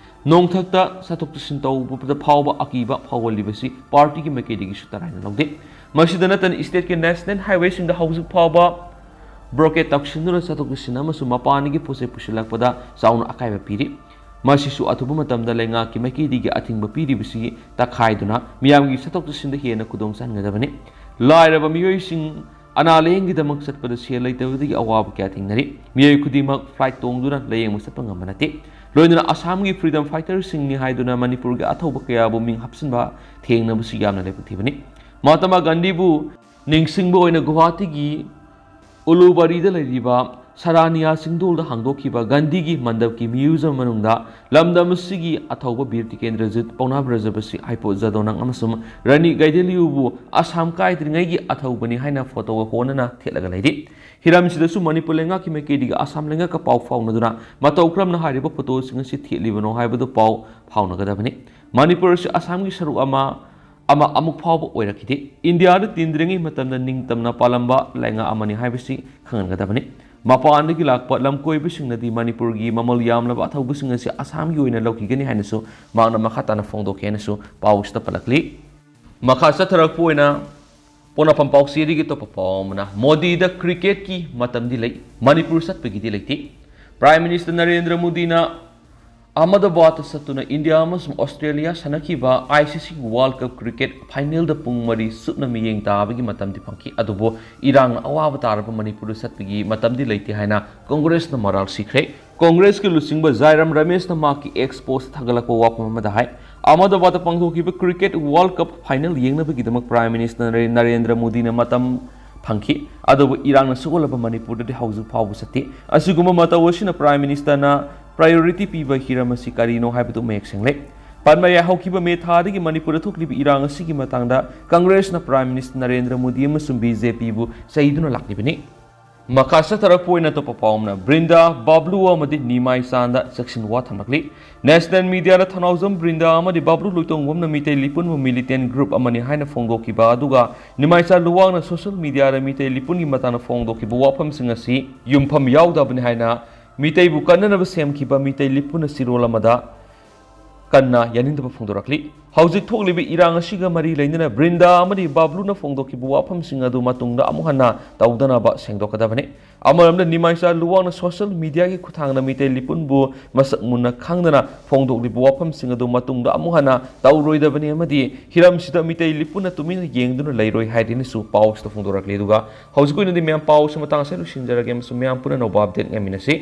ꯅꯣꯡꯊꯛꯇ ꯆꯠꯊꯣꯛ ꯆꯠꯁꯤꯟ ꯇꯧꯕꯗ ꯐꯥꯎꯕ ꯑꯀꯤꯕ ꯐꯥꯎꯍꯜꯂꯤꯕꯁꯤ ꯄꯥꯔꯇꯤꯒꯤ ꯃꯥꯏꯀꯩꯗꯒꯤꯁꯨ ꯇꯔꯥꯏꯅ ꯂꯧꯗꯦ꯫ ꯃꯁꯤꯗ ꯅꯠꯇꯅ ꯁ꯭ꯇꯦꯠꯀꯤ ꯅꯦꯁꯅꯦꯜ ꯍꯥꯏꯋꯦꯁꯤꯡꯗ ꯍꯧꯖꯤꯛ ꯐꯥꯎꯕ ꯕ꯭ꯂꯣꯀꯦꯠ ꯇꯧꯁꯤꯟꯗꯨꯅ ꯆꯠꯊꯣꯛ ꯆꯠꯁꯤꯟ ꯑꯃꯁꯨꯡ ꯃꯄꯥꯟꯗꯒꯤ ꯄꯣꯠ ꯆꯩ ꯄꯨꯁꯤꯜꯂꯛꯄꯗ ꯆꯥꯎꯅ ꯑꯀꯥꯏꯕ ꯄꯤꯔꯤ꯫ ꯃꯁꯤꯁꯨ ꯑꯊꯨꯕ ꯃꯇꯝꯗ ꯂꯩꯉꯥꯛꯀꯤ ꯃꯥꯏꯀꯩꯗꯒꯤ ꯑꯊꯤꯡꯕ ꯄꯤꯔꯤꯕꯁꯤ ꯇꯛꯈꯥꯏꯗꯨꯅ ꯃꯤꯌꯥꯝꯒꯤ ꯆꯠꯊꯣꯛ ꯆꯠꯁꯤꯟꯗ ꯍꯦꯟꯅ ꯈꯨꯗꯣꯡꯆꯥꯍꯟꯒꯗꯕꯅꯤ꯫ ꯂꯥꯏꯔꯕ ꯃꯤꯑꯣꯏꯁꯤꯡ ꯑꯅꯥ ꯂꯥꯌꯦꯡꯒꯤꯗꯃꯛ ꯆꯠꯄꯗ ꯁꯦꯜ ꯂꯩꯇꯕꯗꯒꯤ ꯑꯋꯥꯕ ꯀꯌꯥ ꯊꯦꯡꯅꯔꯤ꯫ ꯃꯤꯑꯣꯏ ꯈꯨꯗꯤꯡꯃꯛ ꯐ꯭ꯂꯥꯏꯠ ꯇꯣꯡꯗꯨꯅ ꯂꯥꯌꯦꯡꯕ ꯆꯠꯄ ꯉꯝꯕ ꯅꯠꯇꯦ꯫ ꯂꯣꯏꯅꯅ ꯑꯁꯥꯝꯒꯤ ꯐ꯭ꯔꯤꯗꯝ ꯐꯥꯏꯇꯔꯁꯤꯡꯅꯤ ꯍꯥꯏꯗꯨꯅ ꯃꯅꯤꯄꯨꯔꯒꯤ ꯑꯊꯧꯕ ꯀꯌꯥꯕꯨ ꯃꯤꯡ ꯍꯥꯞꯆꯤꯟꯕ ꯊꯦꯡꯅꯕꯁꯨ ꯌꯥꯝꯅ ꯂꯥꯏꯕꯛ ꯊꯤꯕꯅꯤ꯫ ꯃꯍꯥꯇꯃꯥ ꯒꯥꯟꯙꯤꯕꯨ ꯅꯤꯡꯁꯤꯡꯕ ꯑꯣꯏꯅ ꯒꯨꯋꯥꯍꯥꯇꯤꯒꯤ ꯎꯂꯨꯕꯥꯔꯤꯗ ꯂꯩꯔꯤꯕ ꯁꯔꯥꯅꯤꯌꯥ ꯆꯤꯡꯗꯣꯜꯗ ꯍꯥꯡꯗꯣꯛꯈꯤꯕ ꯒꯥꯟꯙꯤꯒꯤ ꯃꯟꯗꯞꯀꯤ ꯃ꯭ꯌꯨꯖꯤꯌꯝ ꯃꯅꯨꯡꯗ ꯂꯝꯗꯝ ꯑꯁꯤꯒꯤ ꯑꯊꯧꯕ ꯕꯤꯔ ꯇꯤꯀꯦꯟꯗ꯭ꯔꯖꯤꯠ, ꯄꯥꯎꯅꯥ ꯕ꯭ꯔꯖꯕꯥꯁꯤ ꯍꯥꯏꯄꯣ ꯖꯥꯗꯣꯅꯪ ꯑꯃꯁꯨꯡ ꯔꯥꯅꯤ ꯒꯥꯏꯗꯦꯂꯤꯌꯨꯕꯨ ꯑꯁꯥꯝ ꯀꯥꯏꯗ꯭ꯔꯤꯉꯩꯒꯤ ꯑꯊꯧꯕꯅꯤ ꯍꯥꯏꯅ ꯐꯣꯇꯣꯒ ꯍꯣꯟꯅꯅ ꯊꯦꯠꯂꯒ ꯂꯩꯔꯤ꯫ ꯍꯤꯔꯝꯁꯤꯗꯁꯨ ꯃꯅꯤꯄꯨꯔ ꯂꯩꯉꯥꯛꯀꯤ ꯃꯥꯏꯀꯩꯗꯒꯤ ꯑꯁꯥꯝ ꯂꯩꯉꯥꯛꯀ ꯄꯥꯎ ꯐꯥꯎꯅꯗꯨꯅ ꯃꯇꯧ ꯀꯔꯝꯅ ꯍꯥꯏꯔꯤꯕ ꯐꯣꯇꯣꯁꯤꯡ ꯑꯁꯤ ꯊꯦꯠꯂꯤꯕꯅꯣ ꯍꯥꯏꯕꯗꯨ ꯄꯥꯎ ꯐꯥꯎꯅꯒꯗꯕꯅꯤ꯫ ꯃꯅꯤꯄꯨꯔ ꯑꯁꯤ ꯑꯁꯥꯝꯒꯤ ꯁꯔꯨꯛ ꯑꯃ ꯑꯃ ꯑꯃꯨꯛ ꯐꯥꯎꯕ ꯑꯣꯏꯔꯛꯈꯤꯗꯦ꯫ ꯏꯟꯗꯤꯌꯥꯗ ꯇꯤꯟꯗ꯭ꯔꯤꯉꯩ ꯃꯇꯝꯗ ꯅꯤꯡꯇꯝꯅ ꯄꯥꯜꯂꯝꯕ ꯂꯩꯉꯥꯛ ꯑꯃꯅꯤ ꯍꯥꯏꯕꯁꯤ ꯈꯪꯍꯟꯒꯗꯕꯅꯤ꯫ ꯃꯄꯥꯟꯗꯒꯤ ꯂꯥꯛꯄ ꯂꯝꯀꯣꯏꯕꯁꯤꯡꯅꯗꯤ ꯃꯅꯤꯄꯨꯔꯒꯤ ꯃꯃꯜ ꯌꯥꯝꯂꯕ ꯑꯊꯧꯕꯁꯤꯡ ꯑꯁꯤ ꯑꯁꯥꯝꯒꯤ ꯑꯣꯏꯅ ꯂꯧꯈꯤꯒꯅꯤ ꯍꯥꯏꯅꯁꯨ ꯃꯍꯥꯛꯅ ꯃꯈꯥ ꯇꯥꯅ ꯐꯣꯡꯗꯣꯛꯈꯤ ꯍꯥꯏꯅꯁꯨ ꯄꯥꯎ ꯑꯁꯤꯗ ꯄꯜꯂꯛꯂꯤ꯫ ꯃꯈꯥ ꯆꯠꯊꯔꯛꯄ ꯑꯣꯏꯅ ꯄꯣꯛꯅꯐꯝ ꯄꯥꯎꯆꯦꯗꯒꯤ ꯑꯇꯣꯞꯄ ꯄꯥꯎ ꯑꯃꯅ, ꯃꯣꯗꯤꯗ ꯀ꯭ꯔꯤꯀꯦꯠꯀꯤ ꯃꯇꯝꯗꯤ ꯂꯩ, ꯃꯅꯤꯄꯨꯔ ꯆꯠꯄꯒꯤꯗꯤ ꯂꯩꯇꯦ꯫ ꯄ꯭ꯔꯥꯏꯝ ꯃꯤꯅꯤꯁꯇꯔ ꯅꯔꯦꯟꯗ꯭ꯔ ꯃꯣꯗꯤꯅ ꯑꯍꯃꯗꯕꯥꯗꯇ ꯆꯠꯇꯨꯅ ꯏꯟꯗꯤꯌꯥ ꯑꯃꯁꯨꯡ ꯑꯣꯁꯇ꯭ꯔꯦꯂꯤꯌꯥ ꯁꯥꯟꯅꯈꯤꯕ ꯑꯥꯏ ꯁꯤ ꯁꯤ ꯋꯥꯔꯜ ꯀꯞ ꯀ꯭ꯔꯤꯀꯦꯠ ꯐꯥꯏꯅꯦꯜꯗ ꯄꯨꯡ ꯃꯔꯤ ꯆꯨꯞꯅ ꯃꯤꯠꯌꯦꯡ ꯇꯥꯕꯒꯤ ꯃꯇꯝꯗꯤ ꯐꯪꯈꯤ꯫ ꯑꯗꯨꯕꯨ ꯏꯔꯥꯡꯅ ꯑꯋꯥꯕ ꯇꯥꯔꯕ ꯃꯅꯤꯄꯨꯔꯗ ꯆꯠꯄꯒꯤ ꯃꯇꯝꯗꯤ ꯂꯩꯇꯦ ꯍꯥꯏꯅ ꯀꯣꯡꯒ꯭ꯔꯦꯁꯅ ꯃꯔꯥꯜ ꯁꯤꯈ꯭ꯔꯦ꯫ ꯀꯣꯡꯒ꯭ꯔꯦꯁꯀꯤ ꯂꯨꯆꯤꯡꯕ ꯖꯥꯏꯔꯥꯝ ꯔꯃꯦꯁꯅ ꯃꯍꯥꯛꯀꯤ ꯑꯦꯛꯁ ꯄꯣꯁꯇ ꯊꯥꯒꯠꯂꯛꯄ ꯋꯥꯐꯝ ꯑꯃꯗ ꯍꯥꯏ, ꯑꯍꯃꯗꯕꯥꯗꯇ ꯄꯥꯡꯊꯣꯛꯈꯤꯕ ꯀ꯭ꯔꯤꯀꯦꯠ ꯋꯥꯔꯜ ꯀꯞ ꯐꯥꯏꯅꯦꯜ ꯌꯦꯡꯅꯕꯒꯤꯗꯃꯛ ꯄ꯭ꯔꯥꯏꯝ ꯃꯤꯅꯤꯁꯇꯔ ꯅꯔꯦꯟꯗ꯭ꯔ ꯃꯣꯗꯤꯅ ꯃꯇꯝ ꯐꯪꯈꯤ꯫ ꯑꯗꯨꯕꯨ ꯏꯔꯥꯡꯅ ꯁꯣꯛꯍꯜꯂꯕ ꯃꯅꯤꯄꯨꯔꯗꯗꯤ ꯍꯧꯖꯤꯛ ꯐꯥꯎꯕ ꯆꯠꯇꯦ꯫ ꯑꯁꯤꯒꯨꯝꯕ ꯃꯇꯧ ꯑꯁꯤꯅ ꯄ꯭ꯔꯥꯏꯝ ꯃꯤꯅꯤꯁꯇꯔꯅ ꯄ꯭ꯔꯥꯏꯌꯣꯔꯤꯇꯤ ꯄꯤꯕ ꯍꯤꯔꯝ ꯑꯁꯤ ꯀꯔꯤꯅꯣ ꯍꯥꯏꯕꯗꯨ ꯃꯌꯦꯛ ꯁꯦꯡꯂꯦ꯫ ꯄꯟꯕ ꯌꯥꯏ, ꯍꯧꯈꯤꯕ ꯃꯦ ꯊꯥꯗꯒꯤ ꯃꯅꯤꯄꯨꯔꯗ ꯊꯣꯛꯂꯤꯕ ꯏꯔꯥꯡ ꯑꯁꯤꯒꯤ ꯃꯇꯥꯡꯗ ꯀꯪꯒ꯭ꯔꯦꯁꯅ ꯄ꯭ꯔꯥꯏꯝ ꯃꯤꯅꯤꯁꯇꯔ ꯅꯔꯦꯟꯗ꯭ꯔ ꯃꯣꯗꯤ ꯑꯃꯁꯨꯡ ꯕꯤ ꯖꯦ ꯄꯤꯕꯨ ꯆꯩꯗꯨꯅ ꯂꯥꯛꯂꯤꯕꯅꯤ꯫ ꯃꯈꯥ ꯆꯠꯊꯔꯛꯄ ꯑꯣꯏꯅ ꯑꯇꯣꯞꯄ ꯄꯥꯎ ꯑꯃꯅ, ꯕ꯭ꯔꯤꯟꯗꯥ, ꯕꯥꯕ꯭ꯂꯨ ꯑꯃꯗꯤ ꯅꯤꯃꯥꯏꯆꯥꯟꯗ ꯆꯦꯛꯁꯤꯟ ꯋꯥ ꯊꯝꯂꯛꯂꯤ꯫ National media ꯗ ꯊꯧꯅꯥꯎꯖꯝ ꯕ꯭ꯔꯤꯟꯗꯥ ꯑꯃꯗꯤ ꯕꯥꯕ꯭ꯂꯨ ꯂꯣꯏꯇꯣꯡꯕꯝꯅ ꯃꯤꯇꯩ ꯂꯤꯄꯨꯟꯕꯨ militant group ꯑꯃꯅꯤ ꯍꯥꯏꯅ ꯐꯣꯡꯗꯣꯛꯈꯤꯕ, ꯑꯗꯨꯒ ꯅꯤꯃꯥꯏꯆꯥ ꯂꯨꯋꯥꯡꯅ social media ꯗ ꯃꯤꯇꯩ ꯂꯤꯄꯨꯟꯒꯤ ꯃꯇꯥꯡꯗ ꯐꯣꯡꯗꯣꯛꯈꯤꯕ ꯋꯥꯐꯝꯁꯤꯡ ꯑꯁꯤ ꯌꯨꯝꯐꯝ ꯌꯥꯎꯗꯕꯅꯤ ꯍꯥꯏꯅ ꯃꯤꯇꯩꯕꯨ ꯀꯟꯅꯅꯕ ꯁꯦꯝꯈꯤꯕ ꯃꯤꯇꯩ ꯂꯤꯄꯨꯟꯅ ꯆꯤꯔꯣꯜ ꯑꯃꯗ ꯀꯟꯅ ꯌꯥꯅꯤꯡꯗꯕ ꯐꯣꯡꯗꯣꯔꯛꯂꯤ꯫ ꯍꯧꯖꯤꯛ ꯊꯣꯛꯂꯤꯕ ꯏꯔꯥꯡ ꯑꯁꯤꯒ ꯃꯔꯤ ꯂꯩꯅꯅ ꯕ꯭ꯔꯤꯟꯗꯥ ꯑꯃꯗꯤ ꯕꯥꯕ꯭ꯂꯨꯅ ꯐꯣꯡꯗꯣꯛꯈꯤꯕ ꯋꯥꯐꯝꯁꯤꯡ ꯑꯗꯨ ꯃꯇꯨꯡꯗ ꯑꯃꯨꯛ ꯍꯟꯅ ꯇꯧꯗꯅꯕ ꯁꯦꯡꯗꯣꯛꯀꯗꯕꯅꯤ꯫ ꯑꯃꯔꯣꯝꯗ ꯅꯤꯃꯥꯏꯆꯥ ꯂꯨꯋꯥꯡꯅ social media ꯒꯤ ꯈꯨꯠꯊꯥꯡꯗ ꯃꯤꯇꯩ ꯂꯤꯄꯨꯟꯕꯨ ꯃꯁꯛ ꯃꯨꯟꯅ ꯈꯪꯗꯅ ꯐꯣꯡꯗꯣꯛꯂꯤꯕ ꯋꯥꯐꯝꯁꯤꯡ ꯑꯗꯨ ꯃꯇꯨꯡꯗ ꯑꯃꯨꯛ ꯍꯟꯅ ꯇꯧꯔꯣꯏꯗꯕꯅꯤ ꯑꯃꯗꯤ ꯍꯤꯔꯝꯁꯤꯗ ꯃꯤꯇꯩ ꯂꯤꯄꯨꯟꯅ ꯇꯨꯃꯤꯟꯅ ꯌꯦꯡꯗꯨꯅ ꯂꯩꯔꯣꯏ ꯍꯥꯏꯗꯨꯅꯁꯨ ꯄꯥꯎꯁꯤꯗ ꯐꯣꯡꯗꯣꯔꯛꯂꯤ꯫ ꯑꯗꯨꯒ ꯍꯧꯖꯤꯛꯀꯤ ꯑꯣꯏꯅꯗꯤ ꯃꯌꯥꯝ ꯄꯥꯎꯁꯤ ꯃꯇꯥꯡ ꯑꯁꯤꯗ ꯂꯣꯏꯁꯤꯟꯖꯔꯒꯦ ꯑꯃꯁꯨꯡ ꯃꯌꯥꯝ ꯄꯨꯟꯅ ꯑꯅꯧꯕ update ꯉꯥꯏꯃꯤꯟꯅꯁꯤ꯫